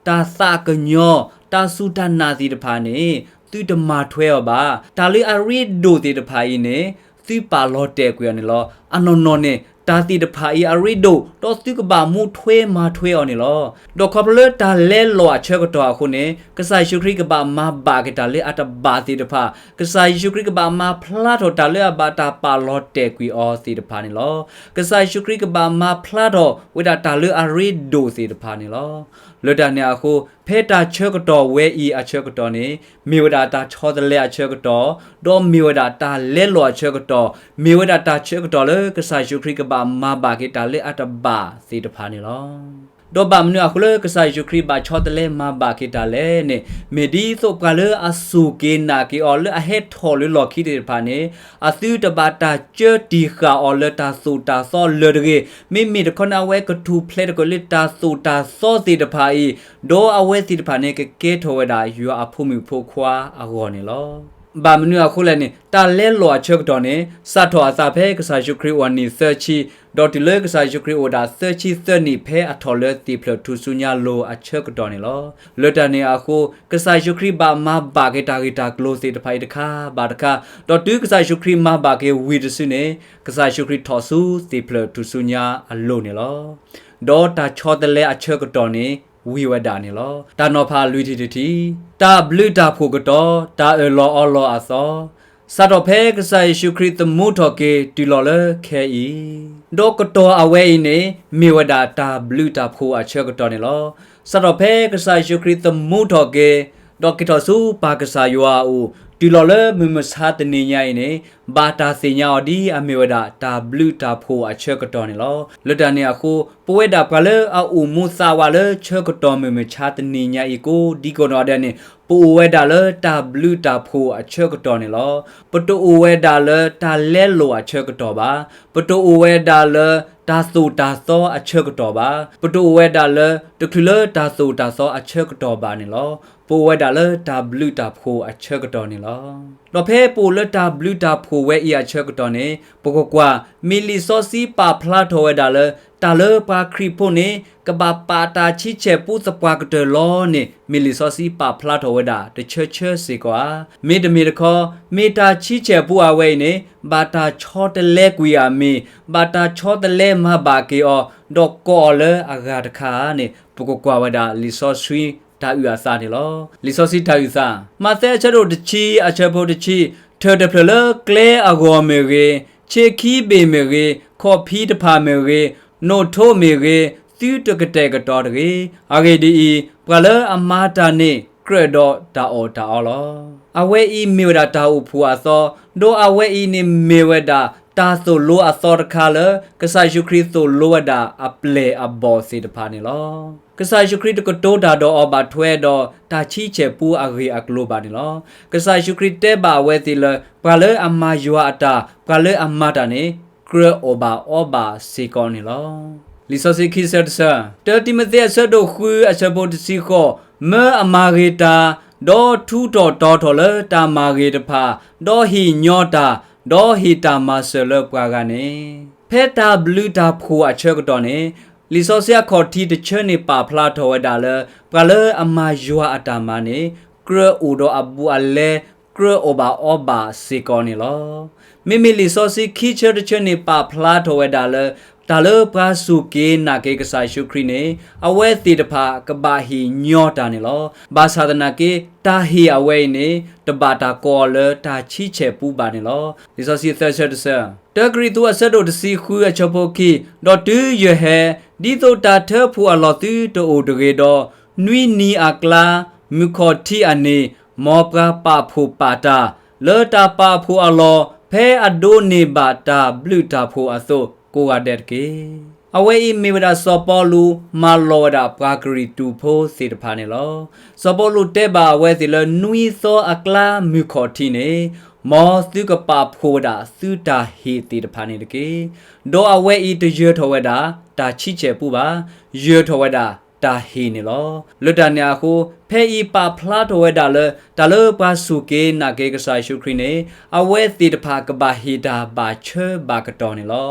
တၢ်သးကညီၤ, တၢ်စူၢ်တၢ်နာ်သ့ၣ်တဖၣ်န့ၣ် သုတမၤထွဲအီၤဘၣ်. တၢ်လၢအရ့ဒိၣ်သ့ၣ်တဖၣ်အံၤန့ၣ် သုပာ်လီၤတဲာ်ကွံာ်အီၤန့ၣ်လီၤ. အနီၢ်နီၢ်န့ၣ် တၢ်သ့ၣ်တဖၣ်အံၤအရ့ဒိၣ် ဒီးသုကဘၣ်မူထွဲမၤထွဲအီၤန့ၣ်လီၤ. ဒီးခီဖျိလၢတၢ်လဲလီၤအဆၢကတီၢ်အဃိန့ၣ် ကစၢ်ယ့ၣ်ၡူးခရံာ်ကဘၣ်မၤဘၣ်က့ၤတၢ်လၢအတဘၣ်သ့ၣ်တဖၣ်, ကစၢ်ယ့ၣ်ၡူးခရံာ်ကဘၣ်မၤဖျါထီၣ်တၢ်လၢအဘၣ်တၢ်ပာ်လီၤတဲာ်ကွံာ်အီၤသ့ၣ်တဖၣ်န့ၣ်လီၤ. ကစၢ်ယ့ၣ်ၡူးခရံာ်ကဘၣ်မၤဖျါထီၣ်ဝဲဒၣ်တၢ်လၢအရ့ဒိၣ်သ့ၣ်တဖၣ်န့ၣ်လီၤ. လၢတၢ်န့ၣ်အဃိ ဖဲတၢ်ဆၢကတီၢ်ဝဲအံၤအဆၢကတီၢ်န့ၣ် မ့ၢ်ဝဲဒၣ်တၢ်ဆီတလဲအဆၢကတီၢ်, ဒီးမ့ၢ်ဝဲဒၣ်တၢ်လဲလီၤအဆၢကတီၢ်, မ့ၢ်ဝဲဒၣ်တၢ်ဆၢကတီၢ်လၢကစၢ်ယ့ၣ်ၡူးခရံာ်ကဘၣ်မၤဘၣ်က့ၤတၢ်လၢအတဘၣ်သ့ၣ်တဖၣ်န့ၣ်လီၤ. ဒီးဘၣ်မနုၤအဃိလၢကစၢ်ယ့ၣ်ၡူးခရံာ်ဘၣ်ဆီတလဲမၤဘၣ်က့ၤတၢ်လဲၣ်န့ၣ် မ့ၢ်ဒ်သိးပှၤလၢအစူၢ်က့ၤနာ်က့ၤအီၤလၢအဟဲထီၣ်လၢလီၢ်ခံသ့ၣ်တဖၣ်န့ၣ် အသုတဘၣ်တၢ်စၢတံာ်ဃာ်အီၤလၢတၢ်သိၣ်တၢ်သီလၢၤတဂ့ၤ. မ့မ့ၢ်တခီန့ၣ် အဝဲကထူၣ်ဖျဲးသကိးလၢတၢ်သိၣ်တၢ်သီသ့ၣ်တဖၣ်အံၤ, ဒီးအဝဲသ့ၣ်တဖၣ်န့ၣ် ကကဲထီၣ်ဝဲဒၣ်ယွၤအဖိမုၣ်ဖိခွါအဂီၢ်န့ၣ်လီၤ. ဘၣ်မနုၤအဃိလဲၣ်န့ၣ် တၢ်လဲလီၤအဆၢကတီၢ်န့ၣ် စးထီၣ်အသးဖဲကစၢ်ယ့ၣ်ၡူးခရံာ်အိၣ်နံၣ်သၢဆံ, ဒီးတုၤလၢကစၢ်ယ့ၣ်ၡူးခရံာ်အိၣ်ဒၣ်သၢဆံသၢနံၣ် ဖဲအထီၣ်လၢသ့ၣ်ဖျၢၣ်ထူၣ်စုညါလိၤအဆၢကတီၢ်န့ၣ်လီၤ. လၢတၢ်န့ၣ်အဃိ ကစၢ်ယ့ၣ်ၡူးခရံာ်ဘၣ်မၤဘၣ်က့ၤတၢ်ဂ့ၢ်တၢ်ကျိၤသ့ၣ်တဖၣ်အံၤတခါဘၣ်တခါ, ဒီးတုၤကစၢ်ယ့ၣ်ၡူးခရံာ်မၤဘၣ်က့ၤဝံၤတစုန့ၣ် ကစၢ်ယ့ၣ်ၡူးခရံာ်ထီၣ်ဆူသ့ၣ်ဖျၢၣ်ထူၣ်စုညါအလိၤန့ၣ်လီၤ. ဒီးတၢ်ဆီတလဲအဆၢကတီၢ်န့ၣ် ဝံၤဝဲဒၣ်န့ၣ်လီၤ. တၢ်နီၤဖးလွံၢ်ထံၣ်တထံၣ်, တၢ်ဘျုးတၢ်ဖှိၣ်ကတီၢ်, တၢ်အၢၣ်လီၤအီလီၤအသီ, စးထီၣ်ဖဲကစၢ်ယ့ၣ်ၡူးခရံာ်သမူထီၣ်က့ၤတုၤလီၤလၢခဲအံၤ, ဒီးကတီၢ်အဝဲအံၤန့ၣ် မ့ၢ်ဝဲဒၣ်တၢ်ဘျုးတၢ်ဖှိၣ်အဆၢကတီၢ်န့ၣ်လီၤ. စးထီၣ်ဖဲကစၢ်ယ့ၣ်ၡူးခရံာ်သမူထီၣ်က့ၤ, ဒီးက့ၤထီၣ်ဆူပၢ်ကစၢ်ယွၤအအိၣ်, တုၤလီၤလၢမုၢ်မဆါတနံၤညါအံၤန့ၣ် ဘၣ်တၢ်သ့ၣ်ညါအီၤဒ်အမ့ၢ်ဝဲဒၣ်တၢ်ဘျုးတၢ်ဖှိၣ်အဆၢကတီၢ်န့ၣ်လီၤ. လၢတၢ်န့ၣ်အဃိ ပဝဲဒၣ်ပှၤလၢအအိၣ်မူသးဝးလၢဆၢကတီၢ်မုၢ်မဆါတနံၤညါအံၤကိးဒံကိးနီၢ်ဒဲးန့ၣ် ပအိၣ်ဝဲဒၣ်လၢတၢ်ဘျုးတၢ်ဖှိၣ်အဆၢကတီၢ်န့ၣ်လီၤ. ပတအိၣ်ဝဲဒၣ်လၢတၢ်လဲလိာ်အဆၢကတီၢ်ဘၣ်. ပတအိၣ်ဝဲဒၣ်လၢတၢ်သိၣ်တၢ်သီအဆၢကတီၢ်ဘၣ်. ပတအိၣ်ဝဲဒၣ်လၢတချုးလၢတၢ်သိၣ်တၢ်သီအဆၢကတီၢ်ဘၣ်န့ၣ်လီၤ. ပအိၣ်ဝဲဒၣ်လၢတၢ်ဘျုးတၢ်ဖှိၣ်အဆၢကတီၢ်န့ၣ်လီၤ. ဒီးဖဲပအိၣ်လၢတၢ်ဘျုးတၢ်ဖှိၣ်ဝဲအံၤအဆၢကတီၢ်န့ၣ် ပကကွၢ် မ့ၢ်လံာ်စီဆှံပာ်ဖျါထီၣ်ဝဲဒၣ်လၢ တၢ်လၢပှၤခရံာ်ဖိန့ၣ် ကဘၣ်ပာ်တၢ်ဆံဆဲၣ်ပူသပှၢ်ကတၢၢ်လီၤန့ၣ် မ့ၢ်လံာ်စီဆှံပာ်ဖျါထီၣ်ဝဲဒၣ်တဆၢဆၢစ့ၢ်ကီးဧါ. မ့တမ့ၢ်တခီ မ့ၢ်တၢ်ဆံဆဲၣ်ပူအဝဲအံၤန့ၣ် ဘၣ်တၢ်ဆီတလဲကွံာ်အမ့ၢ် ဘၣ်တၢ်ဆီတလဲမၤဘၣ်က့ၤအီၤ ဒီးကိးအီၤလၢအဂၤတခါန့ၣ် ပကကွၢ်ဝဲဒၣ်လံာ်စီဆှံတၢ်အုၣ်အသးန့ၣ်လီၤ. လံာ်စီဆှံတၢ်အုၣ်သး, မးသဲအဆၢဒိၣ်တဆံအဆၢဖိတဆံ, ထၢၣ်တဖျၢၣ်လၢကျဲအဂီၢ်မ့ၢ်ဂ့ၤ, ဆ့ခံဘ့ၣ်မ့ၢ်ဂ့ၤ, ခီၣ်ဖံးတဖၣ်မ့ၢ်ဂ့ၤ, နိၣ်ထိမ့ၢ်ဂ့ၤ, သုတကတဲာ်ကတီၤတဂ့ၤ. အဂ့ၢ်ဒ်အံၤ, ပှၤလၢအမၤတၢ်န့ၣ် ကြၢးဒီးတၢ်အီၣ်တၢ်အီလီၤ. အဝဲအံၤမ့ၢ်ဝဲဒၣ်တၢ်အိၣ်ဖှိၣ်အသီ, ဒီးအဝဲအံၤန့ၣ်မ့ၢ်ဝဲဒၣ်တၢ်သိၣ်လိအသီတခါလၢ ကစၢ်ယ့ၣ်ၡူးခရံာ်သိၣ်လိဝဲဒၣ်အပျဲၢ်အဘီၣ်သ့ၣ်တဖၣ်န့ၣ်လီၤ. ကစၢ်ယ့ၣ်ၡူးခရံာ်တကတိၤတၢ်ဒီးအီၤဘၣ်ထွဲဒီးတၢ်ဆံဆဲၣ်ပူအဂ့ၢ်အကျိၤဘၣ်န့ၣ်လီၤ. ကစၢ်ယ့ၣ်ၡူးခရံာ်တဲဘၣ်အဝဲသ့ၣ်လၢ ပှၤလၢအမၤယွၤအတၢ်, ပှၤလၢအမၤတၢ်န့ၣ် ကြၢးအီၣ်ဘၣ်အီဘၣ်စ့ၢ်ကီးန့ၣ်လီၤ. လံာ်စီဆှံခံဆၢတဆၢ, တၢတံၤမသ့းအဆၢဒိၣ်ဃုအဆၢဖိတဆံဃိး, မၢအမၤဂ့ၤတၢ်, ဒီးထူးထီၣ်တီၤထီၣ်လၢတၢ်မၤဂ့ၤတဖၣ်, ဒီးဟ့ၣ်ညီတၢ်, ဒီးဟ့ၣ်တၢ်မၤစၢၤလၢပှၤဂၤန့ၣ်, ဖဲတၢ်ဘျုးတၢ်ဖှိၣ်အဆၢကတီၢ်န့ၣ် လံာ်စီဆှံအခီၣ်ထံးတဆၢန့ၣ်ပာ်ဖျါထီၣ်ဝဲဒၣ်လၢ ပှၤလၢအမၤယွၤအတၢ်မၤန့ၣ် ကြၢးအိၣ်ဒီးအဘူးအလဲ, ကြၢးအီၣ်ဘၣ်အီဘၣ်စ့ၢ်ကီးန့ၣ်လီၤ. မ့မ့ၢ်လံာ်စီဆှံခံဆၢတဆၢန့ၣ်ပာ်ဖျါထီၣ်ဝဲဒၣ်လၢ တၢ်လၢပှၤစူၢ်က့ၤနာ်က့ၤကစၢ်ယ့ၣ်ၡူးခရံာ်န့ၣ် အဝဲသ့ၣ်တဖၣ်ကဘၣ်ဟ့ၣ်ညီတၢ်န့ၣ်လီၤ. ဘၣ်ဆၣ်သနာ်က့ တၢ်ဟ့ၣ်အဝဲအံၤန့ၣ် တဘၣ်တၢ်ကိးအီၤလၢတၢ်ဆံဆဲၣ်ပူဘၣ်န့ၣ်လီၤ. လံာ်စီဆှံသၢဆၢတဆၢ, တၢကရံၣ်သူးအဆၢဒိၣ်တဆံဃုအဆၢဖိခံ, ဒီးတုၤယဟဲ, ဒ်သိးတၢ်ထၢဖှိၣ်အလီၢ်သုတအိၣ်တဂ့ၤဒီး, နွံနံၤအကျါ, မုၢ်ခီၣ်ထံးအန့ၣ်, မ်ပှၤပာ်ဖှိၣ်ပာ်တၢ်, လၢတၢ်ပာ်ဖှိၣ်အလီၢ်, ဖဲအဒိးန့ၢ်ဘၣ်တၢ်ဘျုးတၢ်ဖှိၣ်အသိးကိးဂၤဒဲးတက့ၢ်. အဝဲအံၤမ့ၢ်ဝဲဒၣ်စီၤပီလူး မၤလီၤဝဲဒၣ်ပှၤကရံၣ်သူးဖိသ့ၣ်တဖၣ်န့ၣ်လီၤ. စီၤပီလူးတဲဘၣ်အဝဲသ့ၣ်လၢနွံသီအကျါမုၢ်ခီၣ်ထံးန့ၣ်, မ်သုကပာ်ဖှိၣ်ဝဲဒၣ်သုတၢ်ဟ့ၣ်သ့ၣ်တဖၣ်န့ၣ်တက့ၢ်. ဒီးအဝဲအံၤတယၢၤထီၣ်ဝဲဒၣ် တၢ်ဆံဆဲၣ်ပူဘၣ်, ယၢၤထီၣ်ဝဲဒၣ် တၢ်ဟ့ၣ်န့ၣ်လီၤ. လၢတၢ်န့ၣ်အဃိ ဖဲအံၤပာ်ဖျါထီၣ်ဝဲဒၣ်လၢ တၢ်လၢပှၤစူၢ်က့ၤနာ်က့ၤကစၢ်ယ့ၣ်ၡူးခရံာ်န့ၣ် အဝဲသ့ၣ်တဖၣ်ကဘၣ်ဟ့ၣ်တၢ်ဘၣ်ဆၢဘၣ်ကတီၢ်န့ၣ်လီၤ.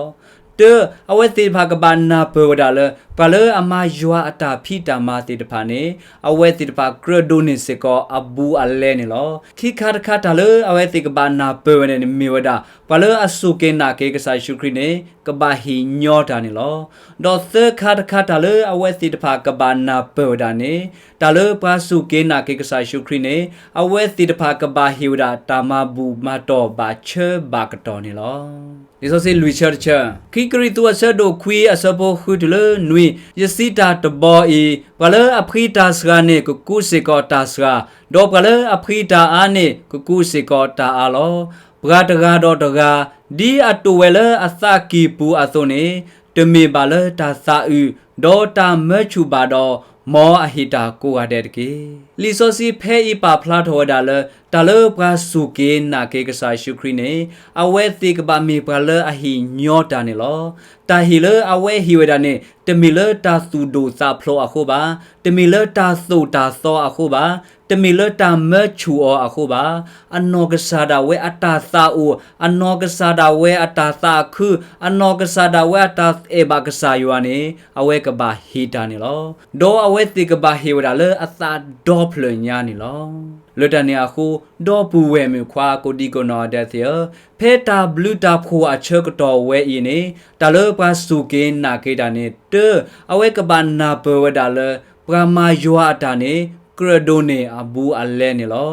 တၢ, အဝဲသ့ၣ်တဖၣ်ကဘၣ်နၢ်ပၢၢ်ဝဲဒၣ်လၢ ပှၤလၢအမၤယွၤအတၢ်ဖံးတၢ်မၤသ့ၣ်တဖၣ်န့ၣ် အဝဲသ့ၣ်တဖၣ်ကြၢးဒိးန့ၢ်စ့ၢ်ကီးအဘူးအလဲန့ၣ်လီၤ. ခံခါတခါတၢ်လၢအဝဲသ့ၣ်ကဘၣ်နၢ်ပၢၢ်ဝဲန့ၣ်မ့ၢ်ဝဲဒၣ် ပှၤလၢအစူၢ်က့ၤနာ်က့ၤကစၢ်ယ့ၣ်ၡူးခရံာ်န့ၣ် ကဘၣ်ဟ့ၣ်ညီတၢ်န့ၣ်လီၤ. ဒီးသၢခါတခါတၢ်လၢအဝဲသ့ၣ်တဖၣ်ကဘၣ်နၢ်ပၢၢ်ဝဲဒၣ်န့ၣ် တၢ်လၢပှၤစူၢ်က့ၤနာ်က့ၤကစၢ်ယ့ၣ်ၡူးခရံာ်န့ၣ် အဝဲသ့ၣ်တဖၣ်ကဘၣ်ဟ့ၣ်ဝဲဒၣ်တၢ်မၤဘူၣ်မၤတီၢ်ဘၣ်ဆၢဘၣ်ကတီၢ်န့ၣ်လီၤ. လံာ်စီဆှံလွံၢ်ဆၢတဆၢ, ခံကရံၣ်သူးအဆၢဒိၣ်ခွံအဆၢဖိဃုတုၤလၢနွံ, ယစံးတၢ်တဘီအံၤ, ပှၤလၢအဖှံတၢ်စှၤန့ၣ် ကကူးစ့ၢ်ကီးတၢ်စှၤ, ဒီးပှၤလၢအဖှံတၢ်အါန့ၣ် ကကူးစ့ၢ်ကီးတၢ်အါလီၤ. ပှၤတဂၤဒီးတဂၤ ဒ်အတိာ်ဝဲလၢအသးကံၢ်ပူၤအသိးန့ၣ်, တမ့ၢ်ဘၣ်လၢတၢ်သးအုး, ဒီးတၢ်မၢဆူၣ်ဘၣ်ဒီး, မ်အဟ့ၣ်တၢ်ကိးဂၤဒဲးတက့ၢ်. လံာ်စီဆှံဖဲအံၤပာ်ဖျါထီၣ်ဝဲဒၣ်လၢ တၢ်လၢပှၤစူၢ်က့ၤနာ်က့ၤကစၢ်ယ့ၣ်ၡူးခရံာ်န့ၣ် အဝဲသ့ၣ်ကဘၣ်မ့ၢ်ပှၤလၢအဟ့ၣ်ညီတၢ်န့ၣ်လီၤ. တၢ်ဟ့ၣ်လၢအဝဲဟ့ၣ်ဝဲဒၣ်န့ၣ် တမ့ၢ်လၢတၢ်သူၣ်ဒိၣ်သးဖျိးအဃိဘၣ်, တမ့ၢ်လၢတၢ်သိၣ်တၢ်သီအဃိဘၣ်, တမ့ၢ်လၢတၢ်မၢဆူၣ်အီၤအဃိဘၣ်. အနီၢ်ကစၢ်ဒၣ်ဝဲအတၢ်သးအိၣ်, အနီၢ်ကစၢ်ဒၣ်ဝဲအတၢ်သးခု, အနီၢ်ကစၢ်ဒၣ်ဝဲအတၢ်အဲၣ်ဘၣ်ကစၢ်ယွၤန့ၣ် အဝဲကဘၣ်ဟ့ၣ်တၢ်န့ၣ်လီၤ. ဒီးအဝဲသ့ၣ်ကဘၣ်ဟ့ၣ်ဝဲဒၣ်လၢအသးဒီဖျၢၣ်ညါန့ၣ်လီၤ. လၢတၢ်န့ၣ်အဃိ, ဒီပုၢ်ဝဲၢ်မုၣ်ခွါကိးဒံကိးနီၢ်ဂၤဒဲးသ့ၣ်ဧၢ, ဖဲတၢ်ဘျုးတၢ်ဖှိၣ်အဆၢကတီၢ်ဝဲအံၤန့ၣ် တၢ်လၢပှၤစူၢ်က့ၤနာ်က့ၤတၢ်န့ၣ် တၢ, အဝဲကဘၣ်နၢ်ပၢၢ်ဝဲဒၣ်လၢ ပှၤမၤယွၤအတၢ်န့ၣ် ကြၢးဒိးန့ၢ်အဘူးအလဲန့ၣ်လီၤ.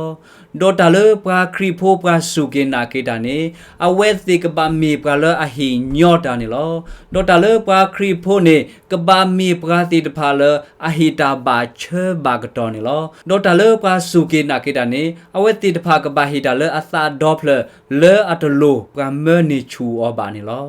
ဒီးတၢ်လၢပှၤခရံာ်ဖိပှၤစူၢ်က့ၤနာ်က့ၤတၢ်န့ၣ် အဝဲသ့ၣ်ကဘၣ်မ့ၢ်ပှၤလၢအဟ့ၣ်ညီတၢ်န့ၣ်လီၤ. ဒီးတၢ်လၢပှၤခရံာ်ဖိန့ၣ် ကဘၣ်မ့ၢ်ပှၤသ့ၣ်တဖၣ်လၢအဟ့ၣ်တၢ်ဘၣ်ဆၢဘၣ်ကတီၢ်န့ၣ်လီၤ. ဒီးတၢ်လၢပှၤစူၢ်က့ၤနာ်က့ၤတၢ်န့ၣ် အဝဲသ့ၣ်တဖၣ်ကဘၣ်ဟ့ၣ်တၢ်လၢအသးဒီဖျၢၣ် လၢအတလိၣ်ပှၤမၢန့ၢ်ဆူၣ်အီၤဘၣ်န့ၣ်လီၤ.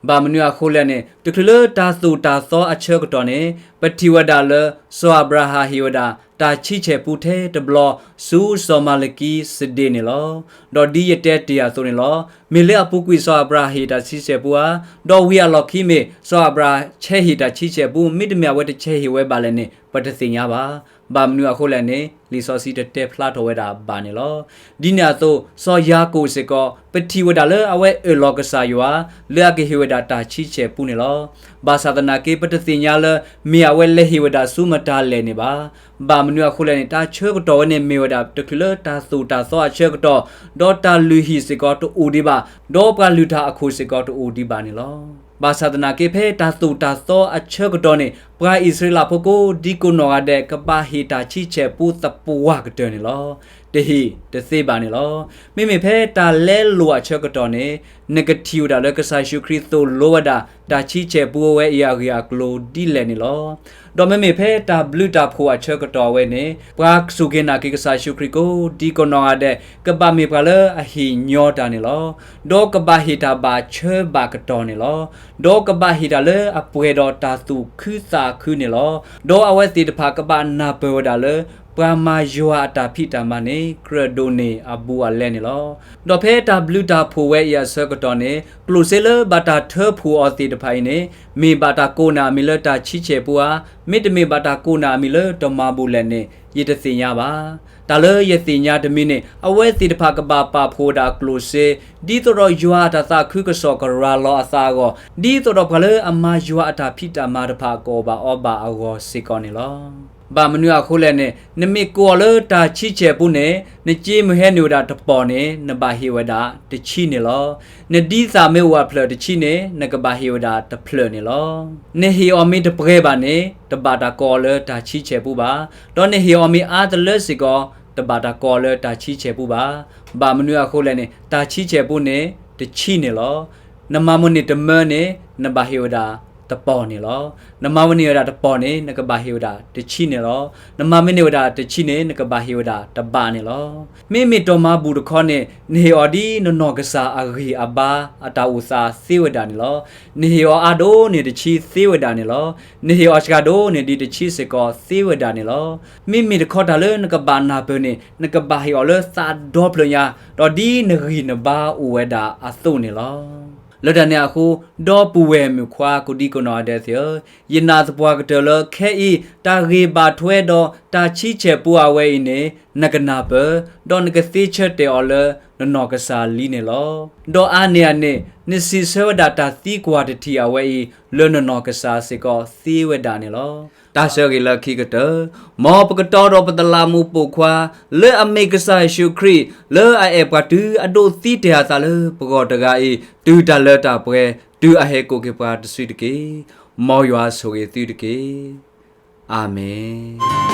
ဘၣ်မနုၤအဃိလဲၣ်န့ၣ် တချုးလၢတၢ်သိၣ်တၢ်သီအဆၢကတီၢ်န့ၣ် ပထံၣ်ဝဲဒၣ်လၢ စီၤအၤဘြၤဟၣ်ဟ့ၣ်ဝဲဒၣ် တၢ်ဆံဆဲၣ်ပူထဲတဘျီ ဆူစီၤမၤလကံစဒ့ၣ်န့ၣ်လီၤ. ဒီးဒ်ယတဲတ့ၢ်အသိးန့ၣ်လီၤ. မ့ၢ်လၢအပူၤကွံာ်စီၤအၤဘြၤဟၣ်ဟ့ၣ်တၢ်ဆံဆဲၣ်ပူဧါ, ဒီးဝံၤအလီၢ်ခံမ့ၢ် စီၤအၤဘြၤဟၣ်ဆဲဟ့ၣ်တၢ်ဆံဆဲၣ်ပူ, မ့တမ့ၢ်အဝဲတဆဲဟ့ၣ်ဝဲဘၣ်လဲၣ်န့ၣ် ပတသ့ၣ်ညါဘၣ်. ဘၣ်မနုၤအဃိလဲၣ်န့ၣ် လံာ်စီဆှံတတဲဖျါထီၣ်ဝဲဒၣ်ဘၣ်န့ၣ်လီၤ. ဒ်န့ၣ်အသိး စီၤယၤကိာ်စ့ၢ်ကီး ပထံၣ်ဝဲဒၣ်လၢအဝဲအၢၣ်လီၤကစၢ်ယွၤ လၢအကဟ့ၣ်ဝဲဒၣ်တၢ်ဆံဆဲၣ်ပူန့ၣ်လီၤ. ဘၣ်ဆၣ်သနာ်က့ ပတသ့ၣ်ညါလၢ မ့ၢ်အဝဲလဲၤဟ့ၣ်ဝဲဒၣ်ဆူမတၤလဲၣ်န့ၣ်ဘၣ်. ဘၣ်မနုၤအဃိလဲၣ်န့ၣ် တၢ်ဆၢကတီၢ်ဝဲန့ၣ် မ့ၢ်ဝဲဒၣ်တချုးလၢတၢ်သိၣ်တၢ်သီအဆၢကတီၢ်, ဒီးတၢ်လုၢ်ဟံၣ်စ့ၢ်ကီးတအိၣ်ဒံးဘၣ်, ဒီးပှၤလုၢ်တၢ်အခိၣ်စ့ၢ်ကီးတအိၣ်ဒံးဘၣ်န့ၣ်လီၤ. ဘၣ်ဆၣ်သနာ်က့ ဖဲတၢ်သိၣ်တၢ်သီအဆၢကတီၢ်န့ၣ် ပှၤအံၣ်စရ့လးဖိကိးဒံကိးနီၢ်ဂၤဒဲး ကဘၣ်ဟ့ၣ်တၢ်ဆံဆဲၣ်ပူသပှၢ်ကတၢၢ်န့ၣ်လီၤ. တဟ့ၣ်တသ့ဘၣ်န့ၣ်လီၤ. မ့မ့ၢ်ဖဲတၢ်လဲလိာ်အဆၢကတီၢ်န့ၣ် နကထံၣ်ဝဲဒၣ်လၢကစၢ်ယ့ၣ်ၡူးခရံာ်သိၣ်လိဝဲဒၣ် တၢ်ဆံဆဲၣ်ပူဝဲအံၤအဂ့ၢ်အကျိၤဒ်လဲၣ်န့ၣ်လီၤ. ဒီးမ့မ့ၢ်ဖဲတၢ်ဘျုးတၢ်ဖှိၣ်အဆၢကတီၢ်အဝဲန့ၣ် ပှၤစူၢ်က့ၤနာ်က့ၤကစၢ်ယ့ၣ်ၡူးခရံာ်ကိးဒံကိးနီၢ်ဂၤဒဲး ကဘၣ်မ့ၢ်ပှၤလၢအဟ့ၣ်ညီတၢ်န့ၣ်လီၤ. ဒီးကဘၣ်ဟ့ၣ်တၢ်ဘၣ်ဆၢဘၣ်ကတီၢ်န့ၣ်လီၤ. ဒီးကဘၣ်ဟ့ၣ်တၢ်လၢအပှဲၤဒီးတၢ်သူၣ်ခုသးခုန့ၣ်လီၤ. ဒီးအဝဲသ့ၣ်တဖၣ်ကဘၣ်နၢ်ပၢၢ်ဝဲဒၣ်လၢ ပှၤမၤယွၤအတၢ်ဖံးတၢ်မၤန့ၣ် ကြၢးဒိးန့ၢ်အဘူးအလဲန့ၣ်လီၤ. ဒီးဖဲတၢ်ဘျုးတၢ်ဖှိၣ်ဝဲအံၤအဆၢကတီၢ်န့ၣ် ကျိၣ်စ့လၢဘၣ်တၢ်ထၢဖှိၣ်အီၤသ့ၣ်တဖၣ်အံၤန့ၣ် မ့ၢ်ဘၣ်တၢ်ကိးနၤအမံၤလၢတၢ်ဆံဆဲၣ်ပူဧါ, မ့တမ့ၢ်ဘၣ်တၢ်ကိးနၤအမံၤလၢတမၤဘူၣ်လဲၣ်န့ၣ် ယတသ့ၣ်ညါဘၣ်. တၢ်လၢယသ့ၣ်ညါတမံၤန့ၣ် အဝဲသ့ၣ်တဖၣ်ကဘၣ်ပာ်ဖှိၣ်ဝဲဒၣ်ကျိၣ်စ့ ဒ်သိးဒီးယွၤအတၢ်သးခုကစီၣ်ကရၤလီၤအသးအဂီၢ်, ဒ်သိးဒီးပှၤလၢအမၤယွၤအတၢ်ဖံးတၢ်မၤတဖၣ်ကအီၣ်ဘၣ်အီဘၣ်အဂီၢ်စ့ၢ်ကီးန့ၣ်လီၤ. ဘၣ်မနုၤအဃိလဲၣ်န့ၣ် နမ့ၢ်ကိးအီၤလၢတၢ်ဆံဆဲၣ်ပူန့ၣ် နစ့မုၢ်ဟဲနုာ်ဝဲဒၣ်တပီၢ်န့ၣ် နဘၣ်ဟ့ၣ်ဝဲဒၣ်တဆံန့ၣ်လီၤ. နဒ်သၣ်မ့ၢ်အိၣ်အဖျၢၣ်တဆံန့ၣ် နကဘၣ်ဟ့ၣ်ဝဲဒၣ်တဖျၢၣ်န့ၣ်လီၤ. နဟ့ၣ်အီၤမ့ၢ်တပှဲၤဘၣ်န့ၣ် တဘၣ်တၢ်ကိးအီၤလၢတၢ်ဆံဆဲၣ်ပူဘၣ်. ဒီးနဟ့ၣ်အီၤမ့ၢ်အါတလၢစ့ၢ်ကီး တဘၣ်တၢ်ကိးအီၤလၢတၢ်ဆံဆဲၣ်ပူဘၣ်. ဘၣ်မနုၤအဃိလဲၣ်န့ၣ် တၢ်ဆံဆဲၣ်ပူန့ၣ် တဆံန့ၣ်လီၤ. နမၤမ့ၢ်န့ၢ်တမၢန့ၣ် နဘၣ်ဟ့ၣ်ဝဲဒၣ်တပီၢ်န့ၣ်လီၤ. နမၤမ့ၢ်န့ၢ်ဝဲဒၣ်တပီၢ်န့ၣ် နကဘၣ်ဟ့ၣ်ဝဲဒၣ်တဆံန့ၣ်လီၤ. နမၤမ့ၢ်န့ၢ်ဝဲဒၣ်တဆံန့ၣ် နကဘၣ်ဟ့ၣ်ဝဲဒၣ်တဘးန့ၣ်လီၤ. မ့မ့ၢ်တၢ်မၤဘူၣ်တခီန့ၣ် နဟ့ၣ်အီၤဒ်နနီၢ်ကစၢ်အဂံၢ်အဘါအတၢ်အိၣ်သးသ့ဝဲဒၣ်န့ၣ်လီၤ. နဟ့ၣ်အီၤအါဒိၣ်န့ၢ်တဆံသ့ဝဲဒၣ်န့ၣ်လီၤ. နဟ့ၣ်အီၤစှၤဒိၣ်န့ၢ်ဒ်တဆံစ့ၢ်ကီးသ့ဝဲဒၣ်န့ၣ်လီၤ. မ့မ့ၢ်တခီတၢ်လၢနကဘၣ်နၢ်ပၢၢ်န့ၣ် နကဘၣ်ဟ့ၣ်အီၤလၢသးဒီဖျၢၣ်ညါ ဒီးဒ်နဂံၢ်နဘါအိၣ်ဝဲဒၣ်အသိးန့ၣ်လီၤ. လၢတၢ်န့ၣ်အဃိ, ဒီပုၢ်ဝဲၢ်မုၣ်ခွါ ကိးဒံကိးနီၢ်ဂၤဒဲးသ့ၣ်ဧၢ, ယနာ်သပှၢ်ကတၢၢ်လၢ ခဲအံၤတၢ်ဂ့ၢ်ဘၣ်ထွဲဒီးတၢ်ဆံဆဲၣ်ပူအဝဲအံၤန့ၣ် နကနၢ်ပၢၢ်, ဒီးနကသ့ဆၢတဲာ်အီၤလၢနနီၢ်ကစၢ်လံန့ၣ်လီၤ. ဒီးအါန့ၢ်အန့ၣ်, နစံးဆၢဝဲဒၣ်တၢ်သံကွၢ်တထံၣ်အဝဲအံၤ လၢနနီၢ်ကစၢ်စ့ၢ်ကီးသ့ဝဲဒၣ်န့ၣ်လီၤ. တၢ်ဆၢဂ့ၤလၢခံကတၢၢ်, မ်ပကတီဒီးပသလးမူးပိာ်ခွါ လၢအမ့ၢ်ကစၢ်ယ့ၣ်ၡူးခရံာ် လၢအအဲၣ်ပှၤတုၤအဒိးသံတ့ၢ်အသးလၢပဂီၢ်တဂၤအံၤ, တုၤတၢ်လၢတၢ်ပှဲၤ, တုၤအဟဲကိးက့ၤပှၤတစုတက့ၢ်. မ်ယွၤဆိၣ်ဂ့ၤသုတက့ၢ်. အၤမ့ၣ်.